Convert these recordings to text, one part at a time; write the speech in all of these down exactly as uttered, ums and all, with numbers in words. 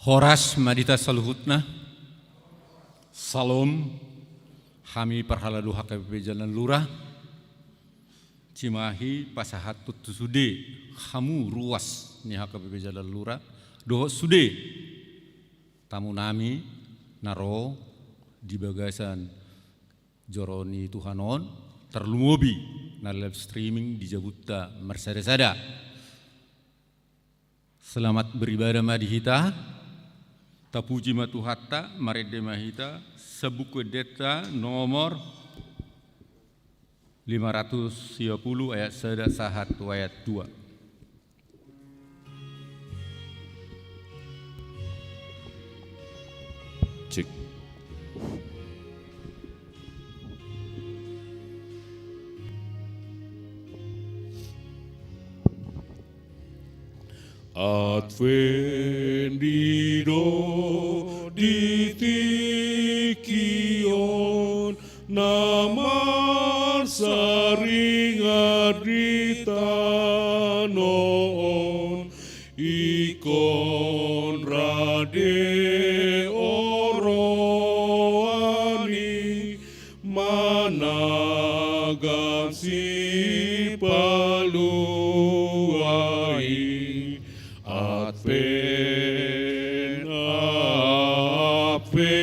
Horas ma di hita saluhutna. Salom. Hami parhalado H K B P Jalan Lura, cimahi pasahathon tu sude hamu ruas ni H K B P Jalan Lura dohot sude tamu nami na ro di bagasan joro ni Tuhan on, tarlumobi na live streaming di jabunta marsada-sada. Selamat beribadah ma di hita. Tapuji ma Tuhanta, marende ma hita. Sabuku endenta nomor lima ratus sia pulu ayat sada sahat tu ayat dua. Cek. Advent i do di tingki on, na marsaringar di tano on, ingkon rade oroan i, managam sipalua i. Advent, Advent,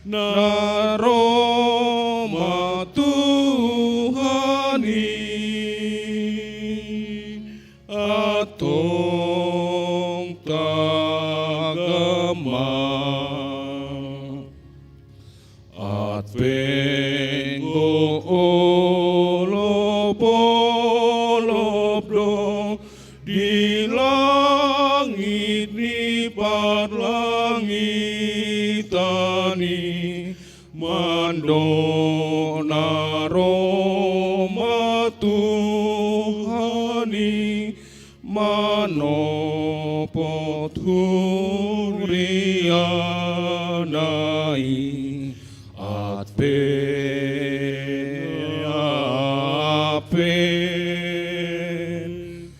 na ro ma Tuhan i, antong tagam ma. Advent do olop-olop do di langit ni parlangitan i, mandok na ro ma Tuhan i, manopot huriana i. Advent, Advent,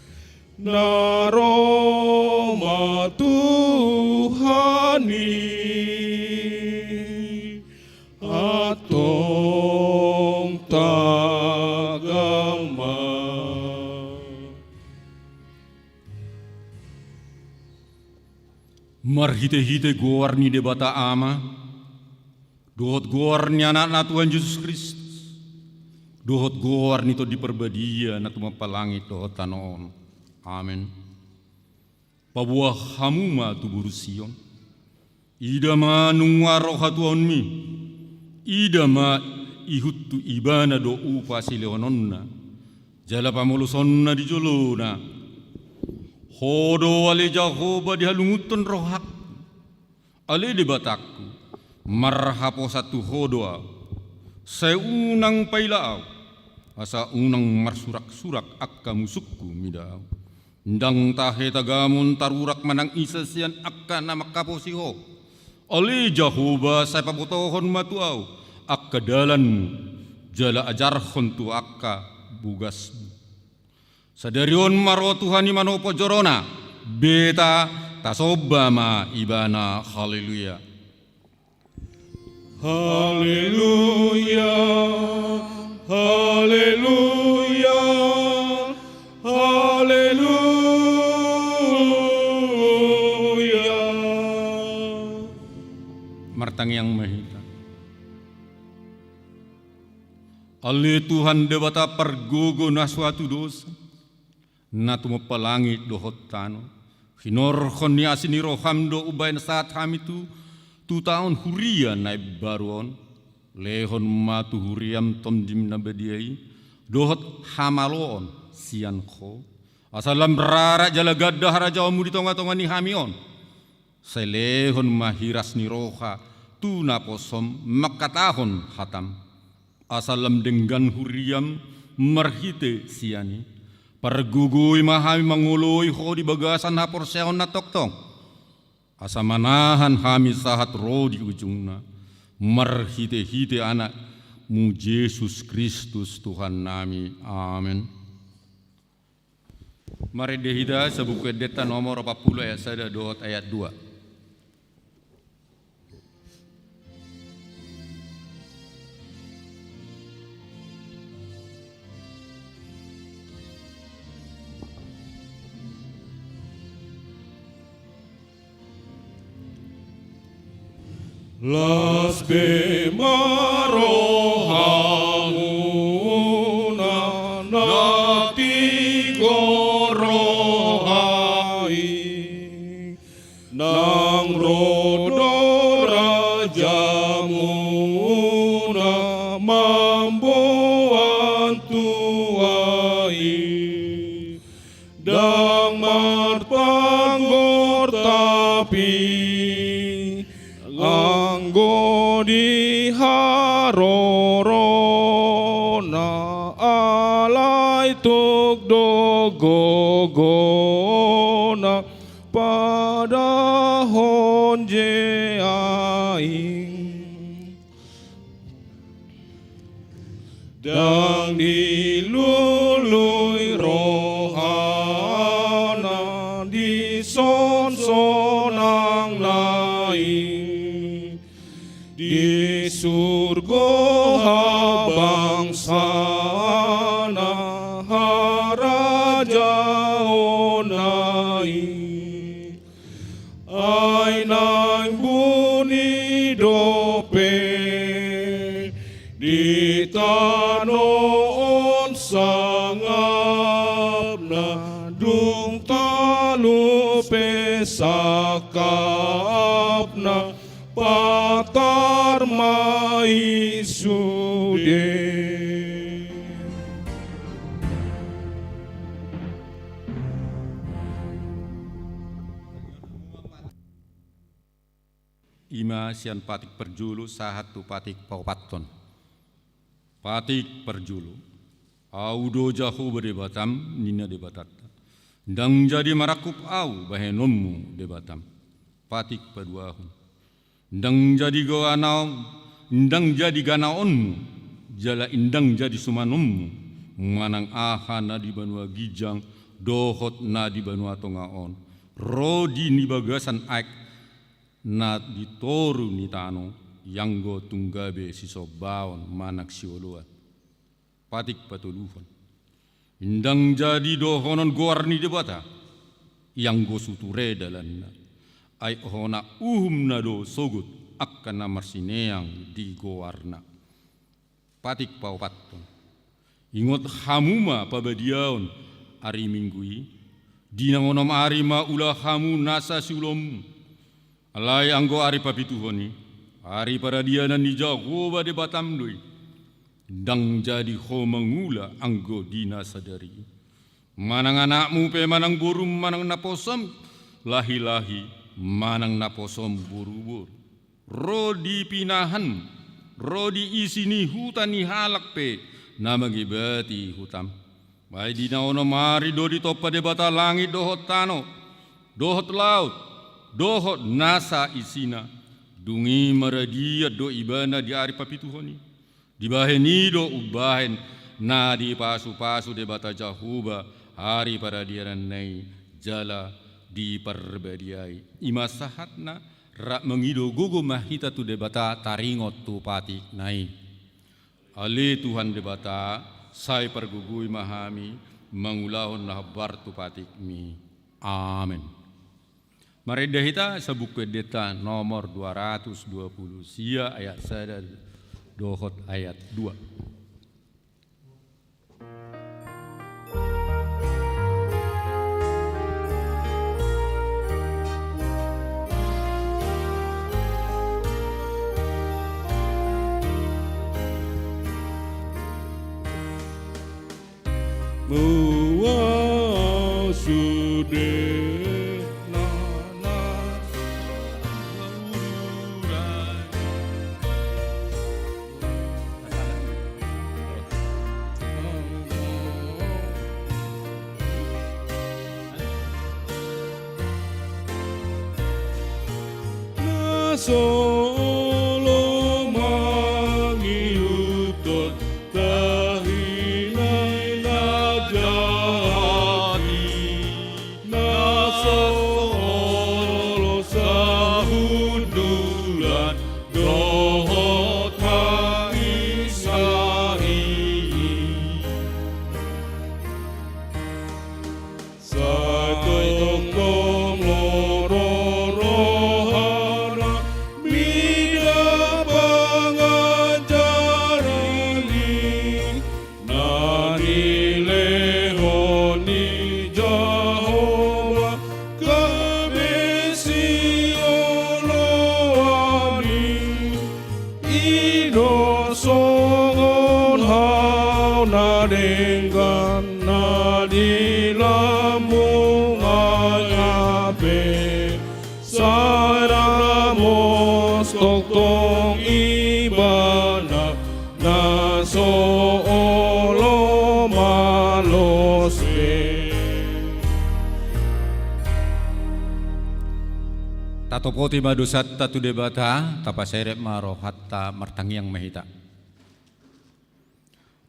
na ro ma Tuhan i, antong tagam ma. Marhite-hite goar ni Debata Ama, dohot goar ni Anakna Tuhan Jesus Kristus, dohot goar ni Tondi Parbadia na tumompa langit dohot tano on. Amen. Paboa hamu ma tu boru Sion. Ida ma nunga ro hatuaonmi. Ida ma ihut tu ibana do upa silehononna, jala pamolosonna di jolona. Ho do ale Jahowa dihalungunhon rohangku. Ale Debatangku, marhaposan tu Ho do ahu. Sai unang paila ahu, asa unang marsurak-surak angka musungku mida ahu. Ndang tahe tagamon tarurak manang ise sian angka na manghaposi Ho. Ale Jahowa, sai pabotohon ma tu ahu angka dalanmu, jala ajarhon tu ahu angka bogasmu. Sadari on ma ro Tuhan i manopot jorona, beta tasomba ma Ibana. Haleluya. Haleluya, haleluya, haleluya. Martangiang ma hita. Ale Tuhan Debata pargogo na suatu dosa, na tumompa langit dohot tano, hinorhon ni asi ni roham do umbahen sahat hami tu, tu taon huria na imbaru on. Lehon ma tu huriam Tondim na badia i, dohot hamaloon sian Ho, asa lam rarat jala ganda harajaonmu di tonga-tonga ni hami on. Sai lehon ma hiras ni roha tu naposom mangkatahon hatam. Asa lam denggan huriam marhite sian i. Pargogoi ma hami mangoloi Ho di bagasan haporseaon na tongtong. Asa manahan hami sahat ro di ujungna. Marhite-hite Anakmu Jesus Kristus Tuhannami. Amen. Marende hita sabuku endenta nomor opat pulu ayat sada dohot ayat dua. Las be ma rohamuna na tigor roha i, nang ro do rajamuna mamboan tua i. Ndang marpanggor tapi anggo di harorona, alai tuk do gogona padahon je aing. Ndang dilului rohana di sonsonanna i, di surgo habangsana harajaonna i. Ai naeng buni dope di tano on sangapna, dung talu pe sangkapna, patar ma i sude. I ma sian patik parjolo sahat tu patik paopathon. Patik parjolo. Ahu do Jahowa Debatam, ninna Debatanta. Ndang jadi marangkup ahu bahenonmu Debatam. Patik paduahon. Ndang jadi ganaon, ndang jadi ganaonmu, jala ndang jadi sumanonmu, manang aha na di banua ginjang dohot na di banua tonga on, ro di ni bagasan aek na di toru ni tano, ianggo tung gabe sisombaon manang sioloan. Patik patoluhon. Ndang jadi dohonon goar ni Debata, ianggo suture dalanna. Ai hona uhumna do sogot angka na marsineang di goarna. Patik paopathon. Ingot hamu ma pabadiaon ari Minggu i, di na onom ari ma ula hamu nasa siulaonmu. Alai anggo ari papituhon i, ari paradianan ni Jahowa Debatam do i. Ndang jadi ho mangula anggo di na sadari i. Manang anakmu pe manang borum manang naposom lahilahi manang naposom boruboru. Ro di pinahan, ro di isi ni huta ni halak pe na mangebati hutam. Ai di na onom ari do ditompa Debata langit dohot tano, dohot laut, dohot nasa isina. Dung i maradian do ibana di ari papituhon i. Dibahen i do umbahen na dipasupasu Debata Jahowa ari paradiananna i jala diparbadiai. I ma sahatna rap mangido gogo ma hita tu Debata taringot tu patikna i. Ale Tuhan Debata, sai pargogoi ma hami mangulahon na hombar tu patikmi. Amen. Marende hita sabuku endenta nomor dua ratus dua puluh sia ayat sada dohot ayat dua. Mual sude na, na, na so olo mangihuthon tahi na i na jahat i. Di lambung ai hape, sai ramos tongtong Ibana, na so olo malos be. Tatopoti ma dosanta tu Debata, tapaserep ma rohanta, martangiang ma hita.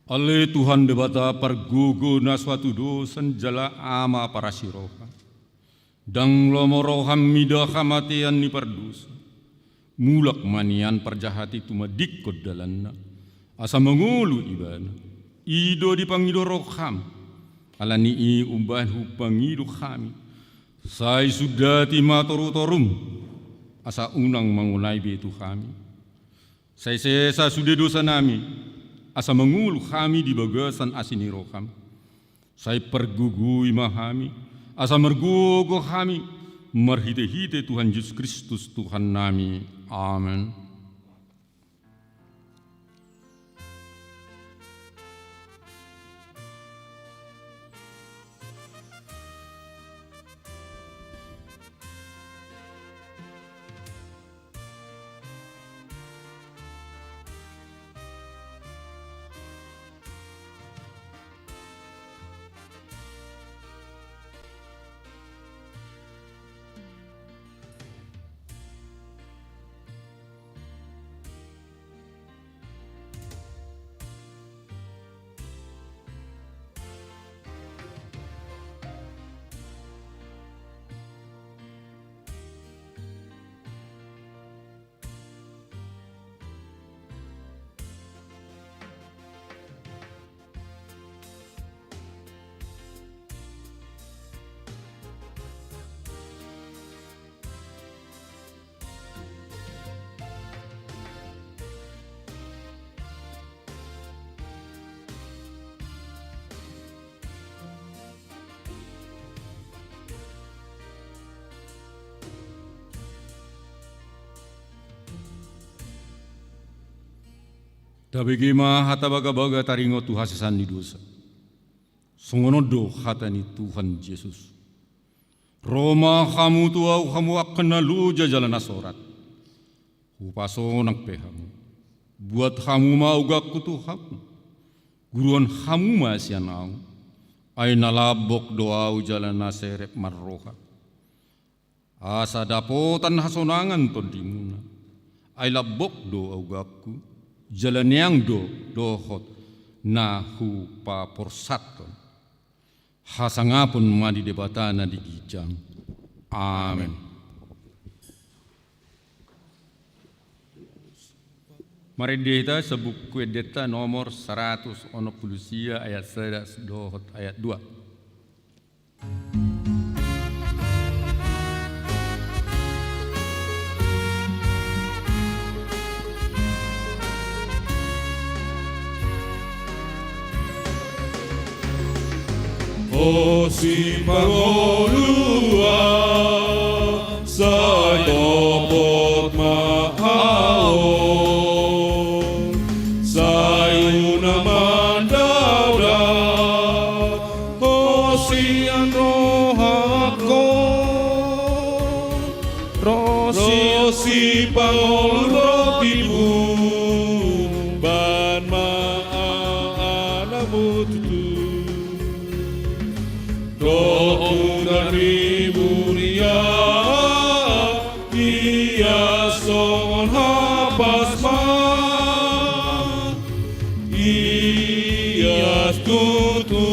Ale Tuhan Debata pargogo na so hatudosan jala Ama parasi roha. Ndang lomo roham mida hamatean ni pardosa. Mulak ma nian parjahat i tumandingkon dalanna, asa mangolu ibana. I do dipangido roham. Ala ni i umbahen hupangido hami. Sai sundati ma torutorum, asa unang mangonai be tu hami. Sai sesa sude dosanami, asa mangolu hami di bagasan asi ni roham. Sai pargogoi ma hami, asa margogo hami, marhitehite Tuhan Jesus Kristus Tuhannami. Amen. Tabege ma hata bagabaga taringot tu hasesaan ni dosa. Songon on do hata ni Tuhan Jesus: Ro ma hamu tu ahu hamu angka na loja jala na sorat, hupasonang pe hamu. Buat hamu ma ugangku tu hamu. Guruhon hamu ma sian ahu. Ai na lambok do ahu jala na serep marroha. Asa dapotan hasonangan tondimuna. Ai lambok do ugangku, jala neang do dohot na hupaporsathon. Hasangapon ma di Debata na di ginjang. Amen. Marende hita sian Buku Endenta nomor saratus onom pulu sia, ayat sada dohot ayat dua. Ho Sipangolu ahu, sai topot ma ahu. Sai unang mandauda ho sian rohangku. Ro Sipangolu ro tibu, bahen ma ahu anakmu tutu. Dohot mudar ni muria, ia songon hapas ma. Ias tutu,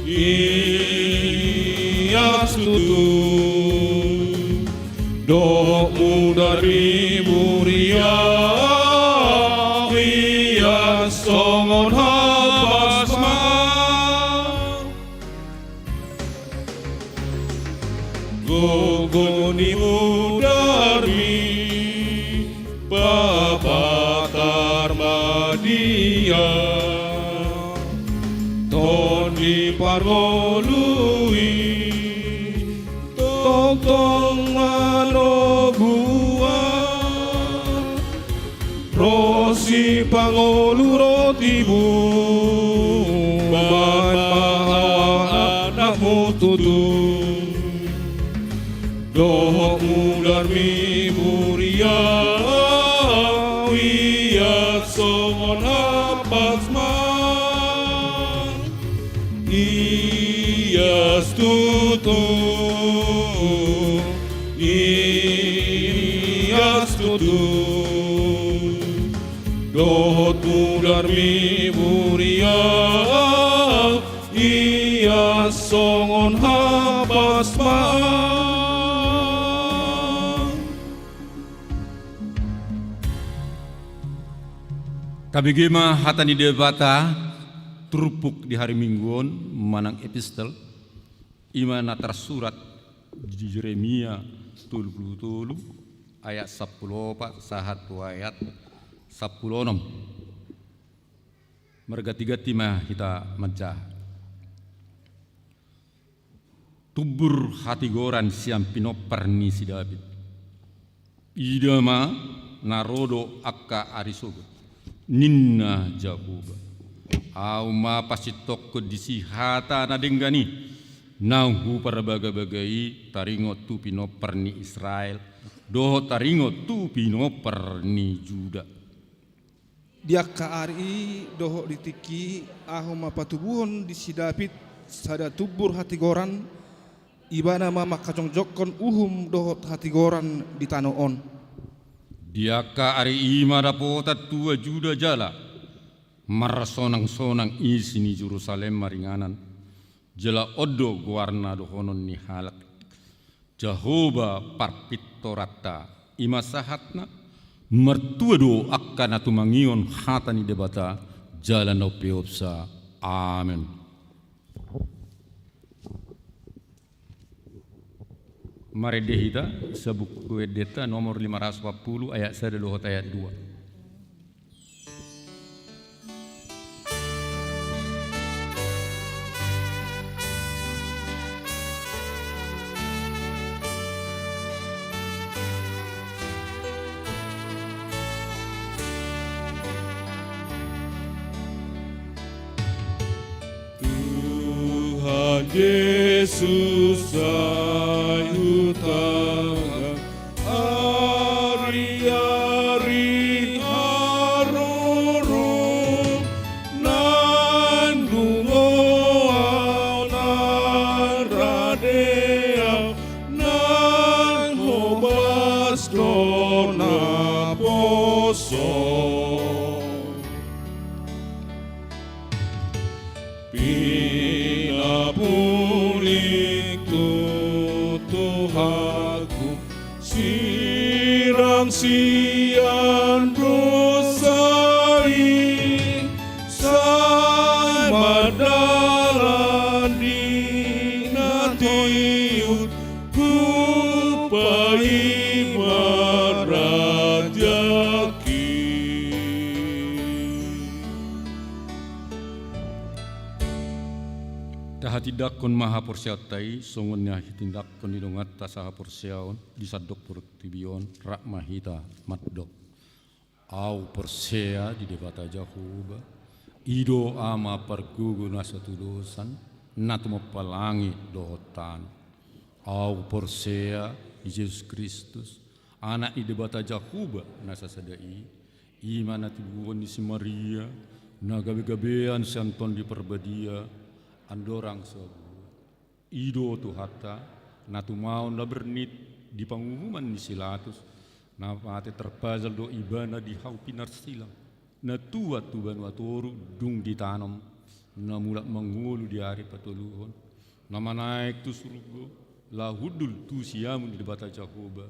ias tutu. Dohot mudar ni muria, ia songon hapas ma. Gogo ni mudarmi papatar ma di ahu. Tondi parngolu i tongtong manogu ahu. Ro Sipangolu ro tibu, bahen tutu. Dohot mudarmi muria, ia songon hapas ma. Ias tutu, ias tutu. Dohot mudarmi muria, ias songon hapas ma. Tabege ma hata ni Debata turpuk di hari Minggu on manang epistel, i ma na tarsurat di Jeremia tolu pulu tolu ayat sampulu opat sahat tu ayat sampulu onom. Marganti-ganti ma hita manjaha. Tumbur hatigoran sian pinompar ni si David. Ida ma, na ro do angka ari sogot, ninna Jahowa. Ahu ma pasintongkon disi hata na denggan i, naung huparbaga-baga i taringot tu pinompar ni Israel, dohot taringot tu pinompar ni Juda. Di angka ari i dohot di tingki i, ahu ma patubuhon di si David sada tumbur hatigoran, ibana ma manghajongjongkon uhum dohot hatigoran di tano on. Di angka ari i ma dapotan tua Juda jala marsonang-sonang isi ni Jerusalem maringanan, jala on do goarna dohonon ni halak: Jahowa parpintoranta, i ma sahatna. Martua do angka na tumangihon hata ni Debata jala na umpeopsa. Amen. Marende hita sabuku endenta nomor lima ratus empat puluh ayat sada dohot ayat dua. Tuhan Jesus sai hutangihon ari-ari haroro, naeng dungo ahu, naeng rade ahu, naeng hobas do naposo. Pinapulik tu Tuhanku sirang sian dosa i, sai mardalan di na tiur, tu paibarat jaki. Tahatindangkon ma haporseaonta i songon na hitindangkon ni donganta sahaporseaon di sandok portibi on. Rap ma hita mandok. Ahu porsea di Debata Jahowa, i do Ama pargogo na so tudosan, na tumompa langit dohot tano. Ahu porsea di Jesus Kristus, Anak ni Debata Jahowa na sasada i, i ma na tinodohon ni si Maria, na gabe-gabean sian Tondi Parbadia, andorang so I do Tuhanta, na tumaon na bernit di panguhuman ni si Latus, na mate tarpajal do ibana di hau pinarsilang, na tuat tu banua toru dung ditanom, na mulak mangolu di ari patoluhon, na manaek tu surgo, laho hundul tu siamun ni Debata Jahowa,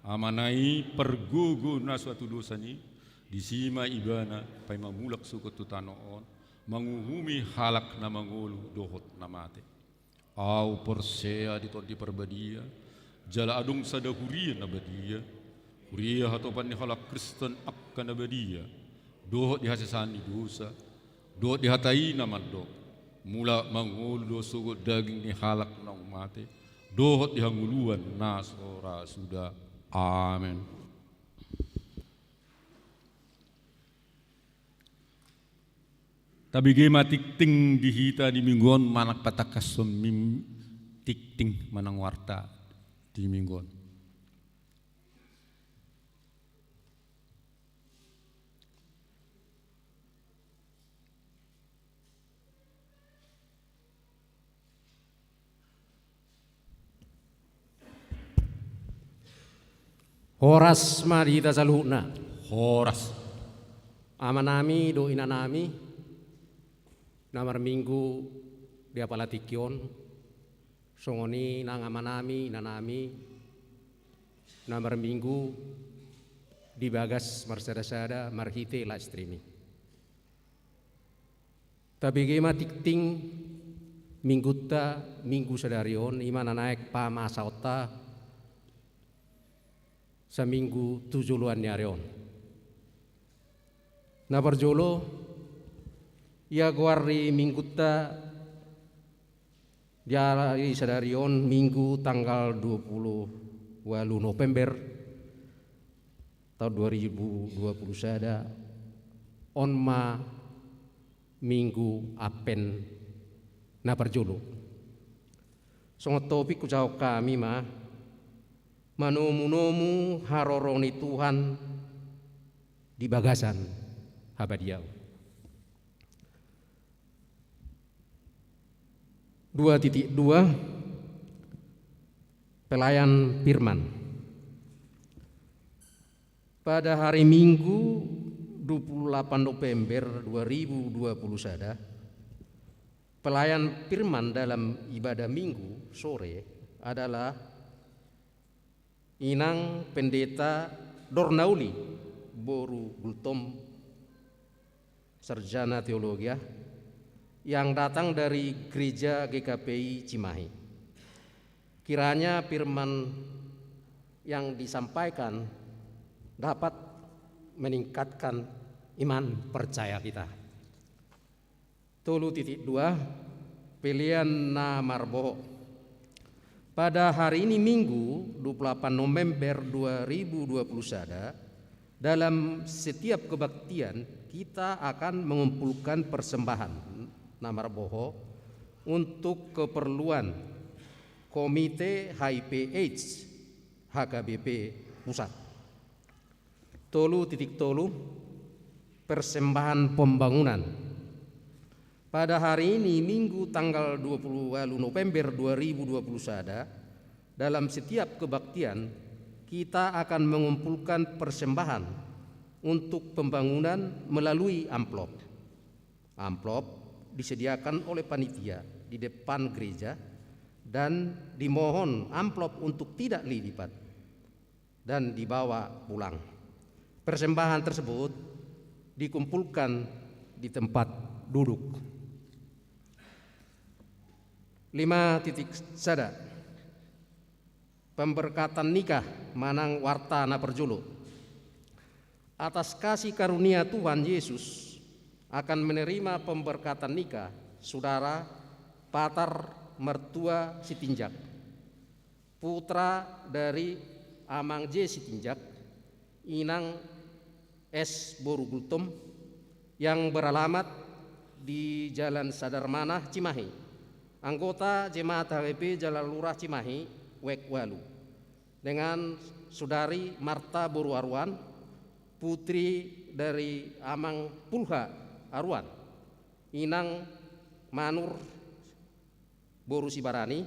Amana i pargogo na so tudosan i, disi ma ibana paima mulak sogot tu tano on, manguhumi halak na mangolu dohot na mate. Ahu porsea di Tondi Parbadia, jala adong sada huria na badia, huria hatopan ni halak Kristen angka na badia, dohot di hasesaan ni dosa, dohot di hata i na mandok, mulak mangolu do sogot daging ni halak naung mate, dohot di hangoluan na so ra suda. Amen. Tabege ma tingting di hita di minggu on manang patangkashon mim-, tingting manang warta di minggu on. Horas ma di hita saluhutna. Horas. Amanami dohot inanami na marminggu di apala tingki on, songon i nang amanami inanami na marminggu di bagas marsadasada marhite live streaming. Tabege ma tingting minggunta, minggu sadari on, i ma na naeng pamasaonta saminggu tu joloan ni ari on. Na parjolo, ia goar ni minggunta di ari sadari on, Minggu tanggal dua puluh walu November tahun dua ribu dua puluh sada, on ma Minggu Advent na parjolo. Songon topik hujahahon hami ma, manomunomu haroro ni Tuhan di bagasan habadiaon. Dua titik dua, pelayan firman. Pada hari Minggu, dua puluh delapan November dua ribu dua puluh sada, pelayan firman dalam ibadah Minggu sore adalah Inang Pendeta Dornauli, boru Gultom, sarjana teologia, yang datang dari Gereja G K P I Cimahi. Kiranya firman yang disampaikan dapat meningkatkan iman percaya kita. Tolu titik dua, pelean na marbohok. Pada hari ini, Minggu, dua puluh delapan November dua ribu dua puluh sada, dalam setiap kebaktian, kita akan mengumpulkan persembahan na marbohok untuk keperluan Komite H I V AIDS H K B P Pusat. Tolu titik tolu, persembahan pembangunan. Pada hari ini, Minggu tanggal dua puluh walu November dua ribu dua puluh sada, dalam setiap kebaktian, kita akan mengumpulkan persembahan untuk pembangunan melalui amplop. Amplop disediakan oleh panitia di depan gereja dan dimohon amplop untuk tidak dilipat dan dibawa pulang. Persembahan tersebut dikumpulkan di tempat duduk. Lima titik sada. Pemberkatan nikah manang warta na parjolo. Atas kasih karunia Tuhan Yesus akan menerima pemberkatan nikah saudara Patar Mertua Sitinjak, putra dari Amang J Sitinjak, Inang S boru Gultom, yang beralamat di Jalan Sadar Manah, Cimahi. Anggota Jemaat H K B P Jalan Lurah Cimahi, wijk walu. Dengan saudari Marta boru Aruan, putri dari Amang Pulha Aruan. Inang Manur boru Sibarani,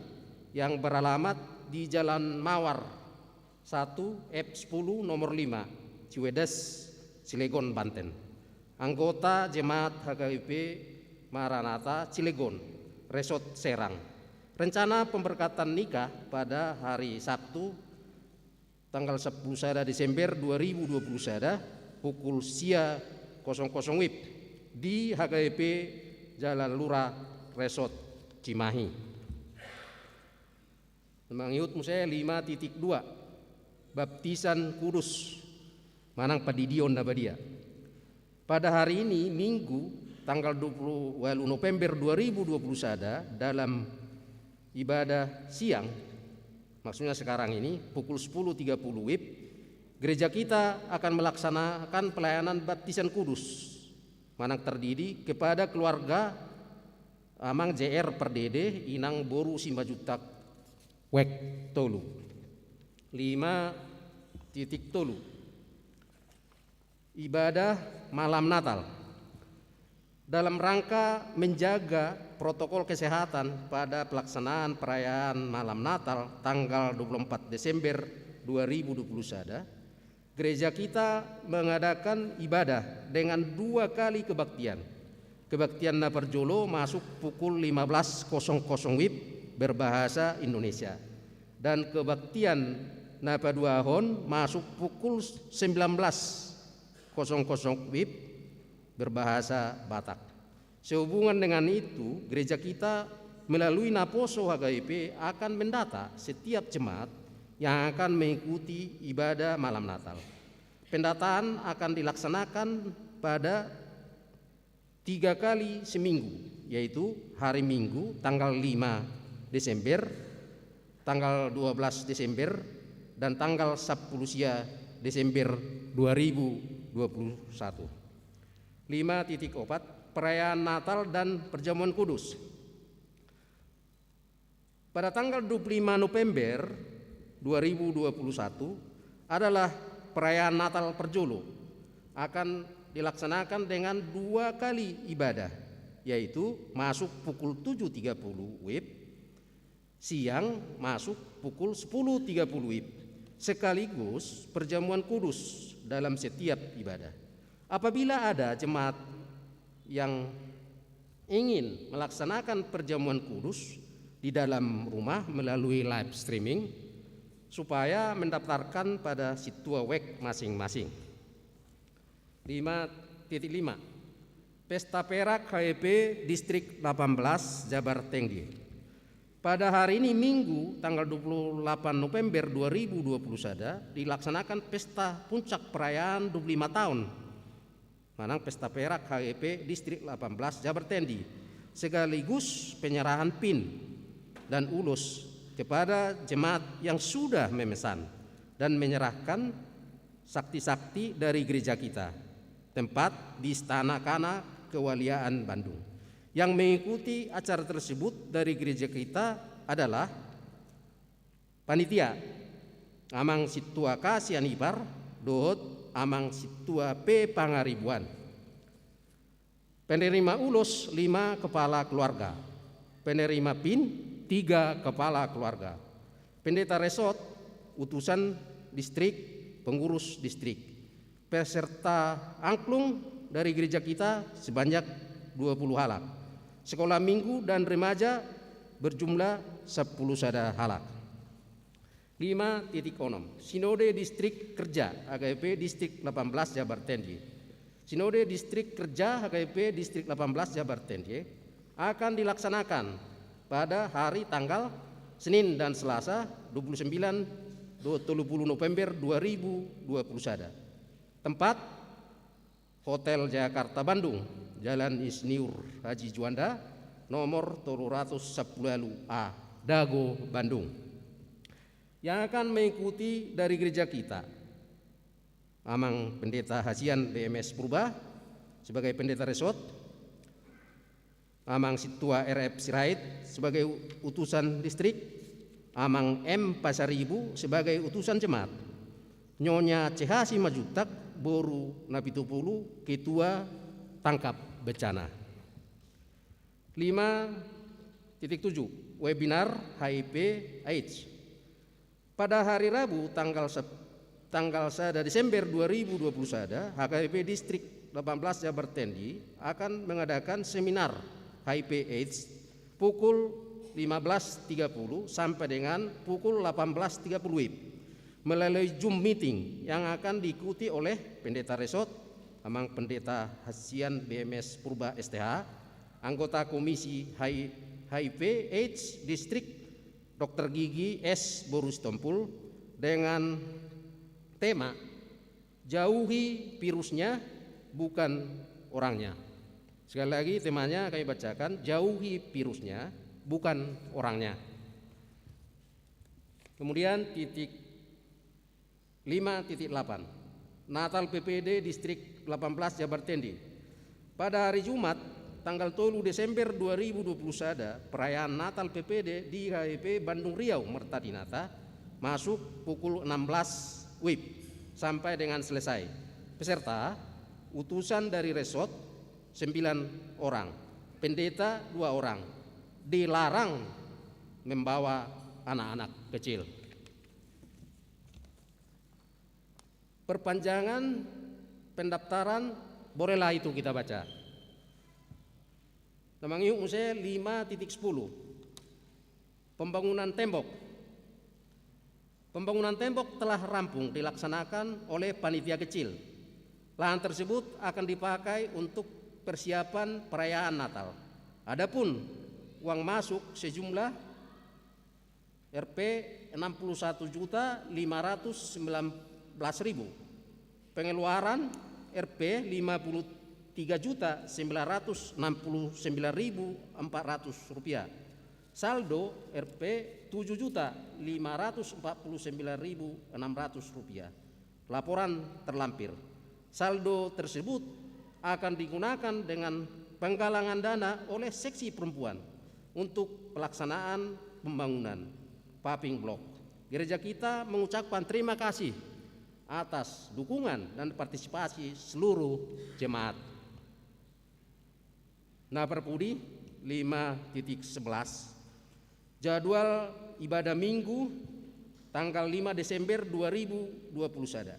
yang beralamat di Jalan Mawar satu F sepuluh nomor lima, Ciwedas, Cilegon, Banten. Anggota Jemaat H K B P Maranatha Cilegon, Resort Serang. Rencana pemberkatan nikah pada hari Sabtu, tanggal sepuluh sada Desember dua ribu dua puluh sada, pukul sia kosong kosong wib di H K B P Jalan Lurah Resort Cimahi. Mangihut muse lima titik dua, baptisan kudus manang pandidion na badia. Pada hari ini, Minggu, tanggal dua puluh walu November dua ribu dua puluh sada, dalam ibadah siang, maksudnya sekarang ini, pukul sepuluh tiga puluh wib, gereja kita akan melaksanakan pelayanan baptisan kudus manang tardidi kepada keluarga Amang J R Pardede, Inang boru Simanjuntak Wek tolu. Lima titik tolu. Ibadah malam Natal. Dalam rangka menjaga protokol kesehatan pada pelaksanaan perayaan malam Natal tanggal dua puluh empat Desember dua ribu dua puluh sada, gereja kita mengadakan ibadah dengan dua kali kebaktian. Kebaktian na parjolo masuk pukul lima belas kosong kosong wib berbahasa Indonesia. Dan kebaktian na paduahon masuk pukul sembilan belas kosong kosong wib berbahasa Batak. Sehubungan dengan itu, gereja kita melalui Naposo H K I P akan mendata setiap jemaat yang akan mengikuti ibadah malam Natal. Pendataan akan dilaksanakan pada tiga kali seminggu, yaitu hari Minggu tanggal lima Desember, tanggal dua belas Desember, dan tanggal sapulu sia Desember dua ribu dua puluh satu. Lima titik opat, perayaan Natal dan perjamuan kudus. Pada tanggal dua puluh lima November dua ribu dua puluh satu adalah perayaan Natal parjolo, akan dilaksanakan dengan dua kali ibadah, yaitu masuk pukul tujuh tiga puluh wib, siang masuk pukul sepuluh tiga puluh wib, sekaligus perjamuan kudus dalam setiap ibadah. Apabila ada jemaat yang ingin melaksanakan perjamuan kudus di dalam rumah melalui live streaming, supaya mendaftarkan pada sintua wek masing-masing. Lima titik lima. Pesta Perak H I P Distrik delapan belas Jabar Tengge. Pada hari ini, Minggu, tanggal dua puluh delapan November dua ribu dua puluh sada, dilaksanakan pesta puncak perayaan dua puluh lima tahun manang Pesta Perak H I P Distrik delapan belas Jabar Tengge, sekaligus penyerahan pin dan ulos kepada jemaat yang sudah memesan dan menyerahkan sakti-sakti dari gereja kita, tempat di Istana Kana Kewaliaan Bandung. Yang mengikuti acara tersebut dari gereja kita adalah panitia, Amang Sintua K. Sianipar, dohot Amang Sintua P. Pangaribuan. Penerima ulos lima kepala keluarga. Penerima pin tiga kepala keluarga. Pendeta resort, utusan distrik, pengurus distrik. Peserta angklung dari gereja kita sebanyak dua puluh halak. Sekolah minggu dan remaja berjumlah sepuluh sada halak. Lima titik onom. Sinode Distrik Kerja H K I P Distrik delapan belas Jabar Tengge. Sinode Distrik Kerja H K I P Distrik delapan belas Jabar Tengge akan dilaksanakan pada hari tanggal Senin dan Selasa dua puluh sembilan dohot tolu puluh November dua ribu dua puluh sada. Tempat, Hotel Jakarta Bandung, Jalan Insinyur Haji Juanda, nomor tolu ratus sapulu ualu A, Dago, Bandung. Yang akan mengikuti dari gereja kita, Amang Pendeta Hasian B M S Purba sebagai pendeta resort, Amang Sintua R F Sirait sebagai u-, utusan distrik, Amang M Pasaribu sebagai utusan jemaat, Nyonya C H Simanjuntak, boru Napitupulu, ketua tangkap bencana. Lima titik tujuh, webinar H I V AIDS. Pada hari Rabu tanggal sep-, tanggal sada Desember dua ribu dua puluh sada, H K I P Distrik delapan belas Jabar Tengge akan mengadakan seminar H I V AIDS pukul lima belas tiga puluh sampai dengan pukul delapan belas tiga puluh WIB melalui Zoom meeting yang akan diikuti oleh Pendeta Resort, Amang Pendeta Hasian B M S Purba S T H, anggota Komisi H I-, H I V AIDS Distrik, Dokter Gigi S Boru Sitompul, dengan tema, "Jauhi virusnya, bukan orangnya." Sekali lagi, temanya kami bacakan, "Jauhi virusnya, bukan orangnya." Kemudian titik lima titik delapan. Natal P P D Distrik delapan belas Jabar Tengge. Pada hari Jumat, tanggal tolu Desember dua ribu dua puluh sada, perayaan Natal P P D di H P Bandung Riau Marta Dinata, masuk pukul enam belas W I B sampai dengan selesai. Peserta, utusan dari resort, sembilan orang. Pendeta, dua orang. Dilarang membawa anak-anak kecil. Perpanjangan pendaftaran, bolehlah itu kita baca. Na mangihut muse lima titik sepuluh. Pembangunan tembok. Pembangunan tembok telah rampung dilaksanakan oleh panitia kecil. Lahan tersebut akan dipakai untuk persiapan perayaan Natal. Adapun uang masuk sejumlah R P enam puluh satu juta lima ratus sembilan belas ribu. Pengeluaran R P lima puluh tiga juta sembilan ratus enam puluh sembilan ribu empat ratus rupiah. Saldo R P tujuh juta lima ratus empat puluh sembilan ribu enam ratus rupiah. Laporan terlampir. Saldo tersebut akan digunakan dengan penggalangan dana oleh seksi perempuan untuk pelaksanaan pembangunan paving block. Gereja kita mengucapkan terima kasih atas dukungan dan partisipasi seluruh jemaat. Na parpudi, lima titik sebelas. Jadwal ibadah Minggu tanggal lima Desember dua ribu dua puluh sada.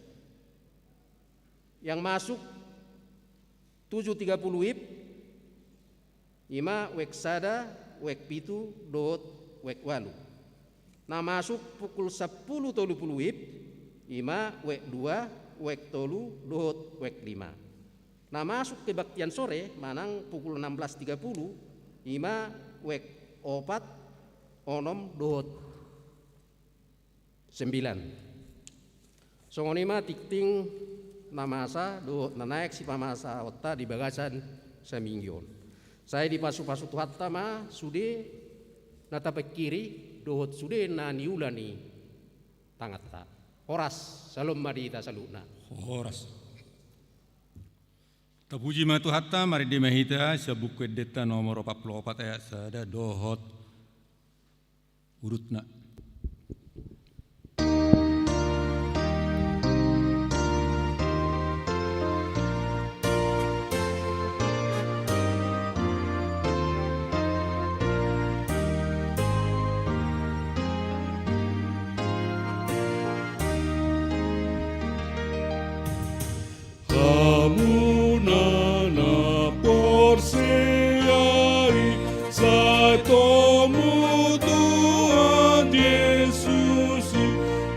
Yang masuk tujuh tiga puluh W I B, ima W I B sada, W I B pitu, dohot W I B ualu. Na masuk pukul sampulu tolu puluh W I B, ima W I B dua, W I B tolu, dohot W I B lima. Na masuk kebaktian sore manang pukul enam belas tiga puluh, ima W I B opat, onom, dohot sembilan. Songon i ma tingting na masa dohot na naeng sipamasaonta di bagasan saminggu on. Sai dipasupasu Tuhanta ma sude na tapingkiri dohot sude na niula ni tanganta. Horas, syalom ma di hita saluhutna. Horas. Tapuji ma Tuhanta, marende ma hita, sian Buku Endenta nomor opat pulu opat ayat sada dohot urutna. Hamu na, na porsea i, sai tomu Tuhan Jesus i,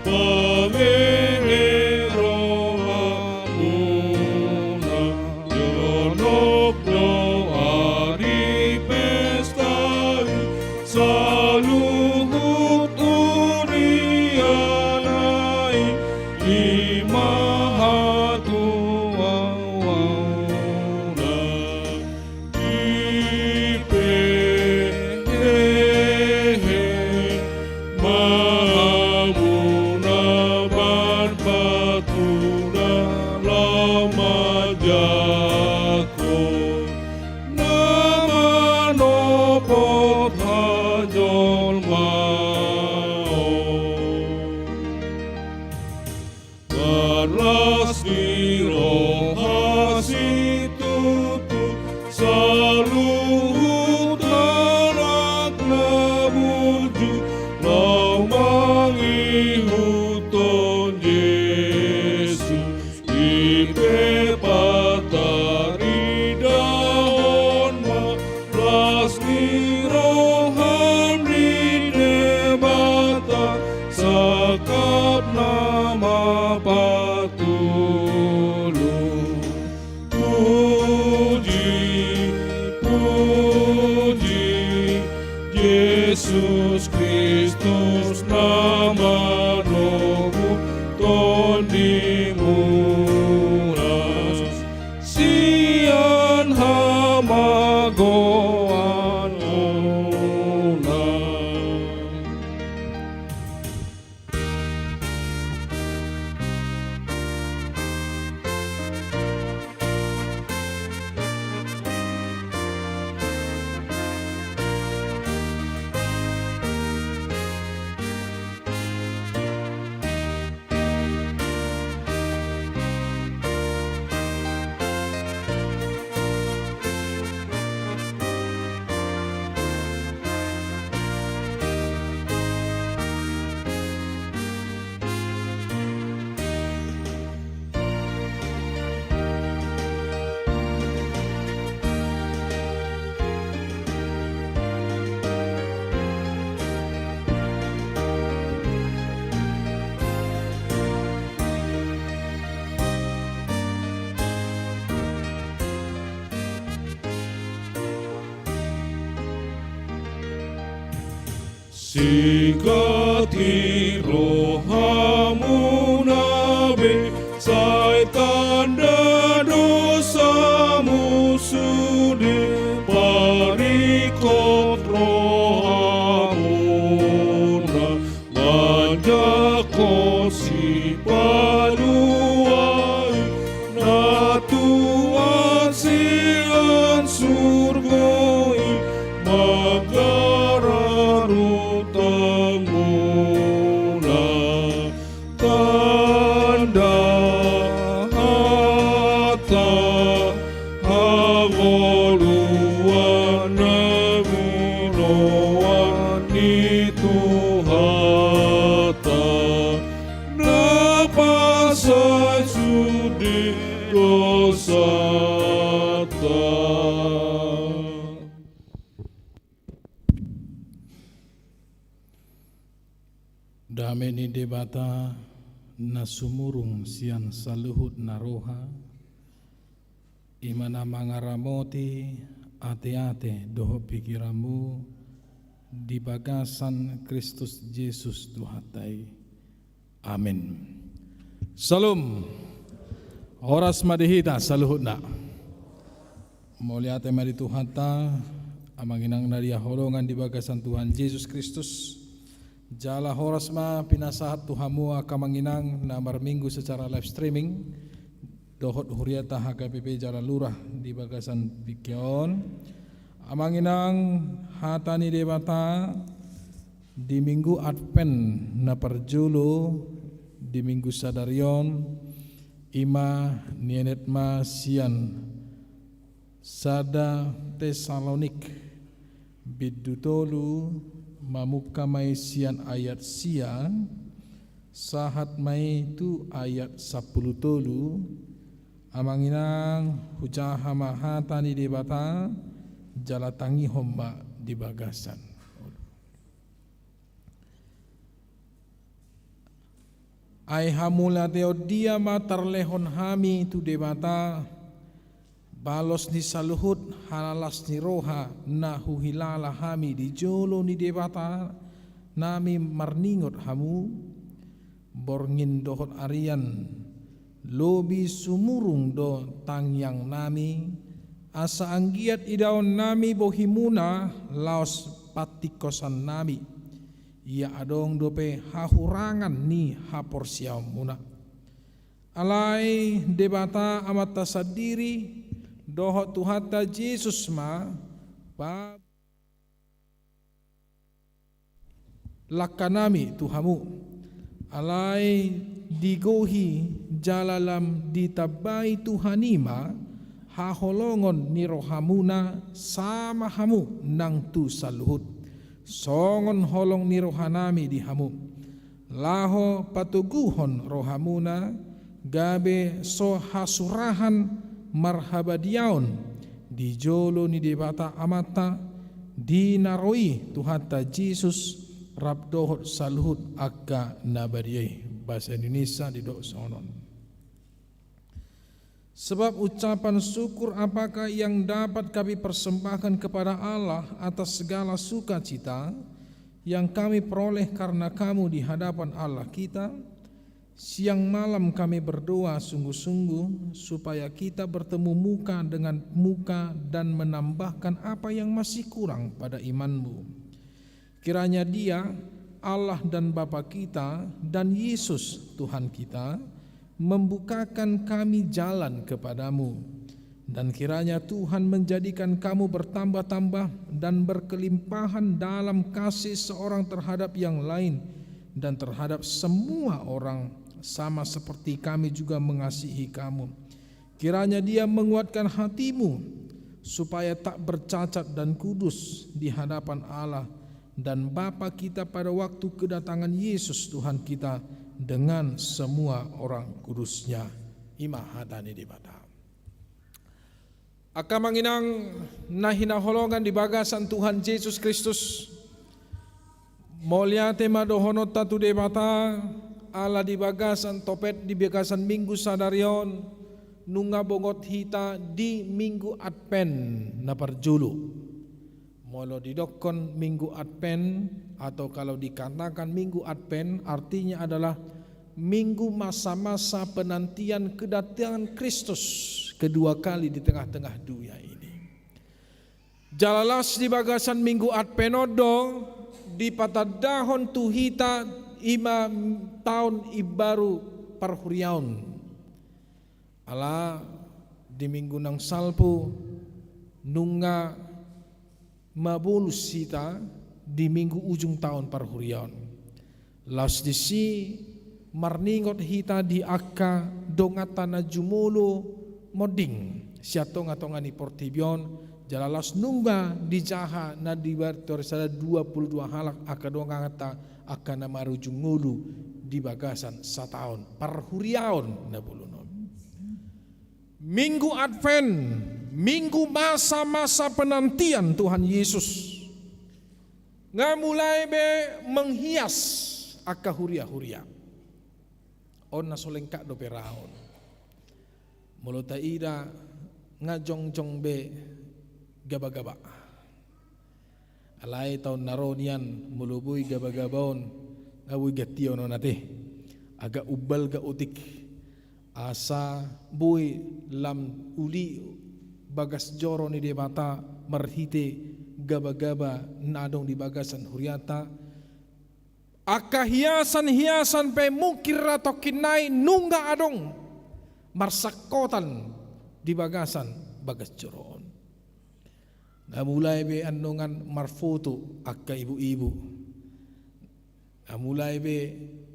pamele rohamuna, jonok do ari pesta i, saluhut huriana i, i ma hatuaonna. Dipehe ma hamuna parbatuna laho manjangkon na manopot hajolmaon. Marlas ni roha situtu saluhut halak na burju laho mangihuthon Jesus. Dipe pataridahon ma las ni roham di Debata, sangkap na mapatulung. Puji, puji, Jesus Kristus na manogu tondimuna sian hamagoanmuna. Sigati rohamuna be, sai tanda dosamu sude, paringkot rohamuna, manjangkon Sipaluari na tuat sian surgo i, manggara rohamuna. Tanda hata hangoluan na binoan ni Tuhanta, na pasahat sude dosanta. Dame ni Debata na sumurung sian saluhut na roha, i ma na mangaramoti ateate dohot pingkiranmu di bagasan Kristus Jesus Tuhanta i. Amen. Syalom. Horas ma di hita saluhutna. Mauliate ma di Tuhanta, amang inang na hinaholongan di bagasan Tuhan Jesus Kristus. Jala horas ma pinasahat tu hamu angka amang inang na marminggu secara live streaming dohot huriata H K B P Jalalura di bagasan tingki on. Amang inang, hata ni Debata di Minggu Advent na parjolo di Minggu sadari on, i ma nienet ma sian sada Tesalonik bindu tolu, mamungka ma i sian ayat sia sahat ma i tu ayat sampulu tolu. Amang inang, hujaha ma hata ni Debata, jala tangihon ma di bagasan. Ai hamuliateon dia ma tarlehon hami tu Debata, balos ni saluhut halalas ni roha na huhilala hami di jolo ni Debata nami marningot hamu, borngin dohot arian, lobi sumurung do tangiangnami, asa anggiat idaonnami bohimuna laos pantingkosannami, ia adong dope hahurangan ni haporseaonmuna. Alai Debata Amanta sandiri dohot Tuhanta Jesus ma pa- langkanami tu hamu. Alai digohi jala lam ditambai Tuhan i ma haholongon ni rohamuna sama hamu nang tu saluhut, songon holong ni rohanami di hamu, laho patoguhon rohamuna, gabe so hasurahan marhabadiaon di jolo ni Debata Amanta, di na ro i Tuhanta Jesus rap dohot saluhut angka na badia i. Bahasa Indonesia didok songon on. Sebab ucapan syukur apakah yang dapat kami persembahkan kepada Allah atas segala sukacita yang kami peroleh karena kamu di hadapan Allah kita? Siang malam kami berdoa sungguh-sungguh supaya kita bertemu muka dengan muka dan menambahkan apa yang masih kurang pada imanmu. Kiranya Dia, Allah dan Bapa kita, dan Yesus, Tuhan kita, membukakan kami jalan kepadamu. Dan kiranya Tuhan menjadikan kamu bertambah-tambah dan berkelimpahan dalam kasih seorang terhadap yang lain dan terhadap semua orang, sama seperti kami juga mengasihi kamu. Kiranya Dia menguatkan hatimu, supaya tak bercacat dan kudus di hadapan Allah dan Bapa kita pada waktu kedatangan Yesus Tuhan kita dengan semua orang kudus-Nya. I ma hata ni Debata. Angka amang inang na hinaholongan di bagasan Tuhan Jesus Kristus, mauliate ma dohononta tu Debata, ala di bagasan topet, di bagasan Minggu sadari on, nunga bongot hita di Minggu Advent na parjolo. Molo didokkon Minggu Advent, atau kalau dikatakan Minggu Advent, artinya adalah minggu masa-masa penantian kedatangan Kristus kedua kali di tengah-tengah dunia ini. Jala laos di bagasan Minggu Advent on do dipatandahon tu hita ima taon imbaru parhuriaon. Ala di minggu naung salpu nunga mabolus hita di minggu ujung taon parhuriaon. Laos disi marningot hita di angka donganta na jumolo monding sian tonga-tonga ni portibi on, jala laos nunga dijaha na di bar-, tor sada dua pulu dua halak angka donganta angka na marujung ngolu di bagasan sataon parhuriaon na bolon on. Minggu Advent, minggu masa-masa penantian Tuhan Yesus. Nga mulai be menghias angka huria-huria. On na so lengkap dope ra on. Molo taida nga jongjong be gaba-gaba. Alai taon na ro nian molo boi gaba-gaba on, nga boi gantion on ate. Agak umbal ga otik. Asa boi lam uli bagas joro ni Debata marhite gaba-gaba na adong di bagasan hurianta. Angka hiasan-hiasan pe mungkin ra tongkin nai nunga adong marsangkotan di bagasan bagas joro on. Nga mulai be annongan marfoto angka ibu-ibu. Nga mulai be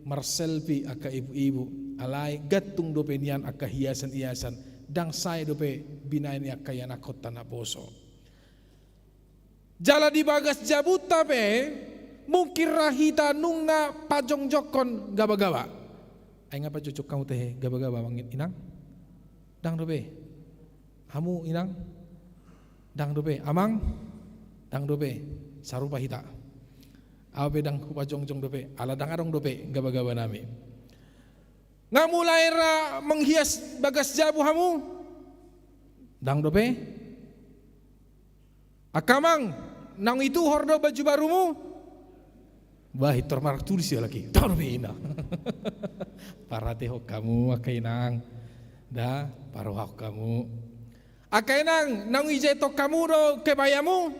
marselfie angka ibu-ibu. Alai gantung dope nian angka hiasan-hiasan. Ndang sae dope binaen ni angka ianakhonta naposo. Jala di bagas jabunta pe mungkin ra hita nunga pajongjongkon gaba-gaba. Ai nga pajongjong hamu tahe gaba-gaba, amang inang? Ndang dope. Hamu inang? Ndang dope. Amang? Ndang dope. Sarupa hita. Au pe ndang hupajongjong dope. Ala ndang adong dope gaba-gaba nami. Nga mulai ra menghias bagas jabu hamu? Ndang dope. Angka amang, naung ituhor do baju barumu? Bah, pintor martulis ia lagi. Ndang dope, ina. Paratehon hamu angka inang. Da, parohahon hamu. Angka inang, naung ijaithon hamu do kebayamu?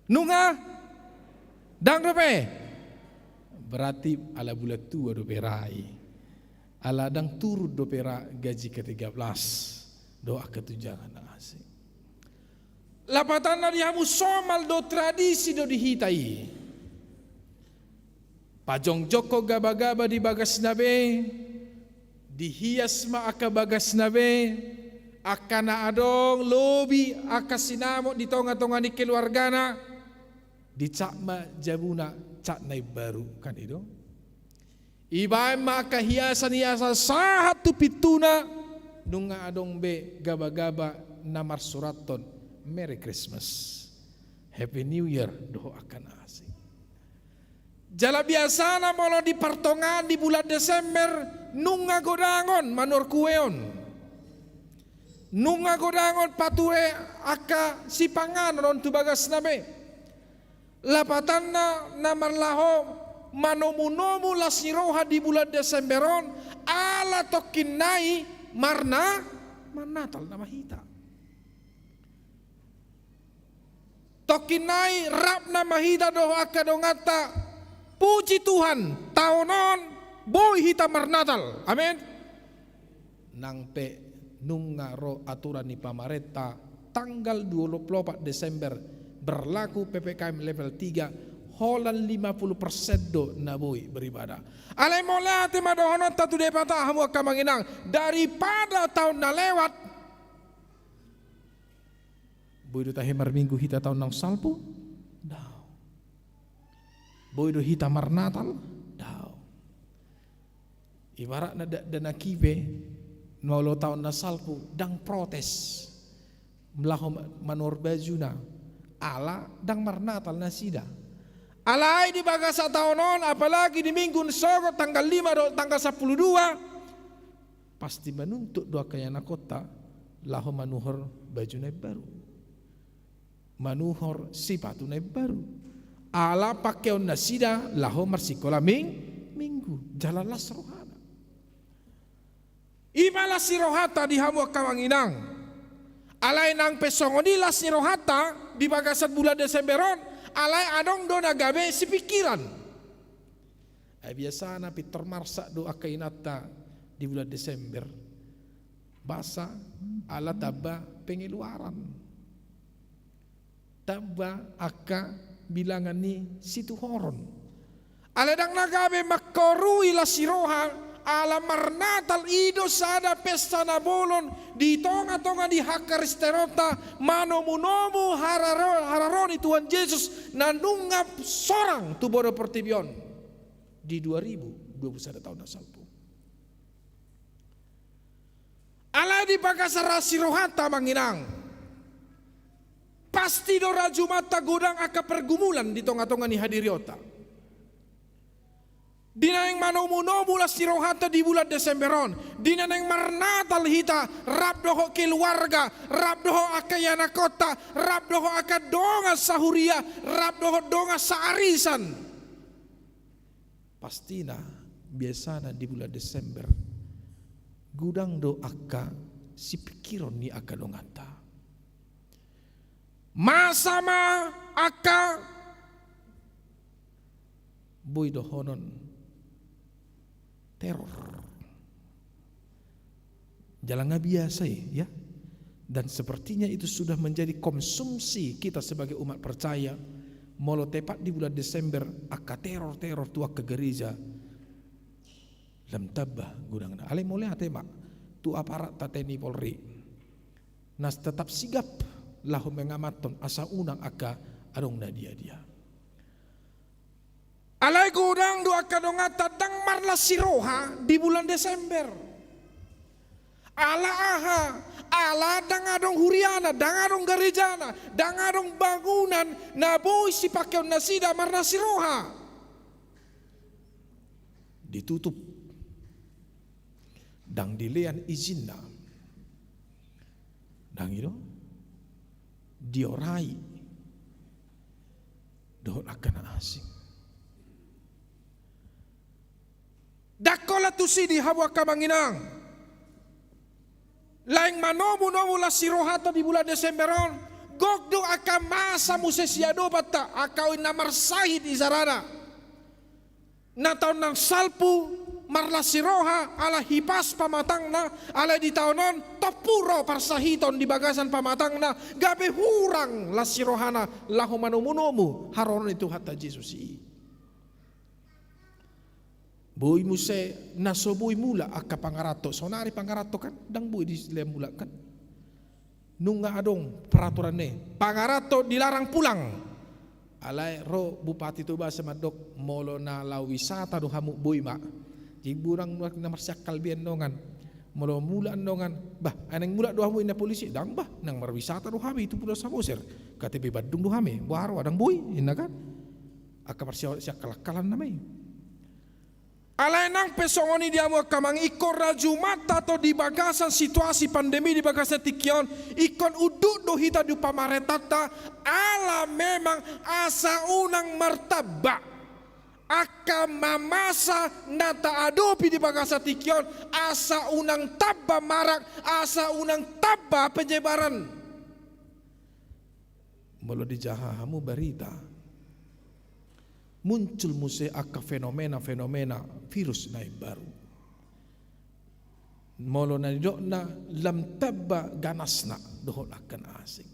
Nunga? Ndang dope. Berarti ala bulan tua dope ra i. Ala ndang turun dope ra gaji ke tiga belas. Dohot angka tunjangan na asing. Lapatanna di hamu somal do tradisi do di hita i. Pajongjongkon gaba-gaba di bagasna be, dihias ma angka bagasna be, angka na adong lobi angka sinamot di tonga-tonga ni keluargana, dicap ma jabuna cap na imbaru, kan i do? Ibaen ma angka hiasan-hiasan sahat tu pintuna, nunga adong be gaba-gaba na marsurathon Merry Christmas, Happy New Year dohot angka na asing. Jala biasana molo di partongaan di bulan Desember nunga godang on manuhor kue on. Nunga godang on pature angka sipanganon on tu bagasna be. Lapatanna na marlaho manomu-nomu las ni roha di bulan Desember on, ala tongkin nai marna-, marnatal nama hita. Tongkin nai rap nama hita dohot angka donganta, puji Tuhan, taon on boi hita marnatal. Amen. Nang pe nunga ro aturan ni pamarenta, tanggal dua puluh empat Desember berlaku P P K M level tiga, holan lima puluh persen do na boi beribadah. Alai mauliate ma dohononta tu Debata, hamu angka amang inang, daripada taon na lewat, boi do tahe marminggu hita taon naung salpu? Daong. Boi do hita marnatal? Daong. Ibaratna dakdanak i pe, molo taon na salpu, ndang protes. Mlaho ma-, manuhor bajuna. Ala ndang marnatal nasida. Alai di bagasan taon on, apalagi di minggu na sogot tanggal lima dohot tanggal sampulu dua, pasti manuntut do angka ianakhonta laho manuhor baju na imbaru, manuhor sipatu na imbaru. Ala pakeon nasida laho marsikola ming-, minggu, jala las rohana. I ma las ni rohanta di hamu angka amang inang. Alai nang pe songon i las ni rohanta di bagasan bulan Desember on, alai adong do na gabe sipingkiran. Ai biasana pintor marsak do angka inanta di bulan Desember. Boasa? Ala tamba pengeluaran. Tamba angka bilangan ni situhoron. Alai ndang na gabe mangkorui las ni roha, ala marnatal i do sada pesta na bolon di tonga-tonga ni hangkaristenonta, manomu-nomu hararo-, haroro ni Tuhan Jesus na nunga sorang tu boru portibi on di dua ribu dua puluh sada taon na salpu. Alai di bagasan las ni rohanta amang inang, pasti do rajumanta godang angka pergumulan di tonga-tonga ni hadirionta. Di na naeng manomu-nomu las ni rohanta di bulan Desember on, di na naeng marnatal hita, rap dohot keluarga, rap dohot angka ianakhonta, rap dohot angka dongan sahuria, rap dohot dongan saarisan. Pastina, biasana di bulan Desember, godang do angka sipingkiron ni angka donganta. Masa ma angka boi dohonon teror. Jala nga biasa i, ya. Dan sepertinya itu sudah menjadi konsumsi kita sebagai umat percaya. Molo tepat di bulan Desember, angka teror-teror tu angka gereja, lam tamba godangna. Alai mauliate ma tu aparatta T N I Polri, na tetap sigap laho mangamathon asa unang angka adong na dia-dia. Alai godang do angka donganta ndang marlas ni roha di bulan Desember. Ala aha? Ala ndang adong huriana, ndang adong garejana, ndang adong bangunan na boi sipakeon nasida marlas ni roha. Ditutup. Ndang dilean izinna. Ndang i do? Diorai dohot angka na asing. Ndang holan tusi di hamu angka amang inang. Naeng manomu-nomu las ni rohanta di bulan Desember on, gok do angka masa muse siadopanta, angka na marsahit isarana. Na taon na salpu marlas ni roha ala hipas pamatangna, alai di taon on tompu ro parsahiton di bagasan pamatangna, gabe hurang las ni rohana laho manomu-nomu haroro ni Tuhanta Jesus i. Boi muse na so boi mulak angka pangaranto, saonari pangaranto kan ndang boi dilehon mulak kan. Nunga adong peraturan i, pangaranto dilarang pulang. Alai ro Bupati Toba sai mandok, molo na laho wisata do hamu boi ma. Jadi godang na marsiakkalbian dongan. Molo mulak dongan, bah, ai naeng mulak do hamu, ninna polisi, ndang bah, naeng marwisata do hami tu Pulau Samosir. K T P Bandung do hami, boha ro, ndang boi, ninna kan. Angka marsiakal-akalan nama i. Alai nang pe songon i di hamu angka amang, ingkon rajumanta do di bagasan situasi pandemi di bagasan tingki on, ingkon unduk do hita di pamarentanta, ala memang asa unang martamba angka mamasa na taadopi di bagasan tingki on, asa unang tamba marak, asa unang tamba penyebaran. Molo dijaha hamu barita, muncul muse angka fenomena-fenomena virus na imbaru. Molo na nidokna lam tamba ganasna dohot angka na asing.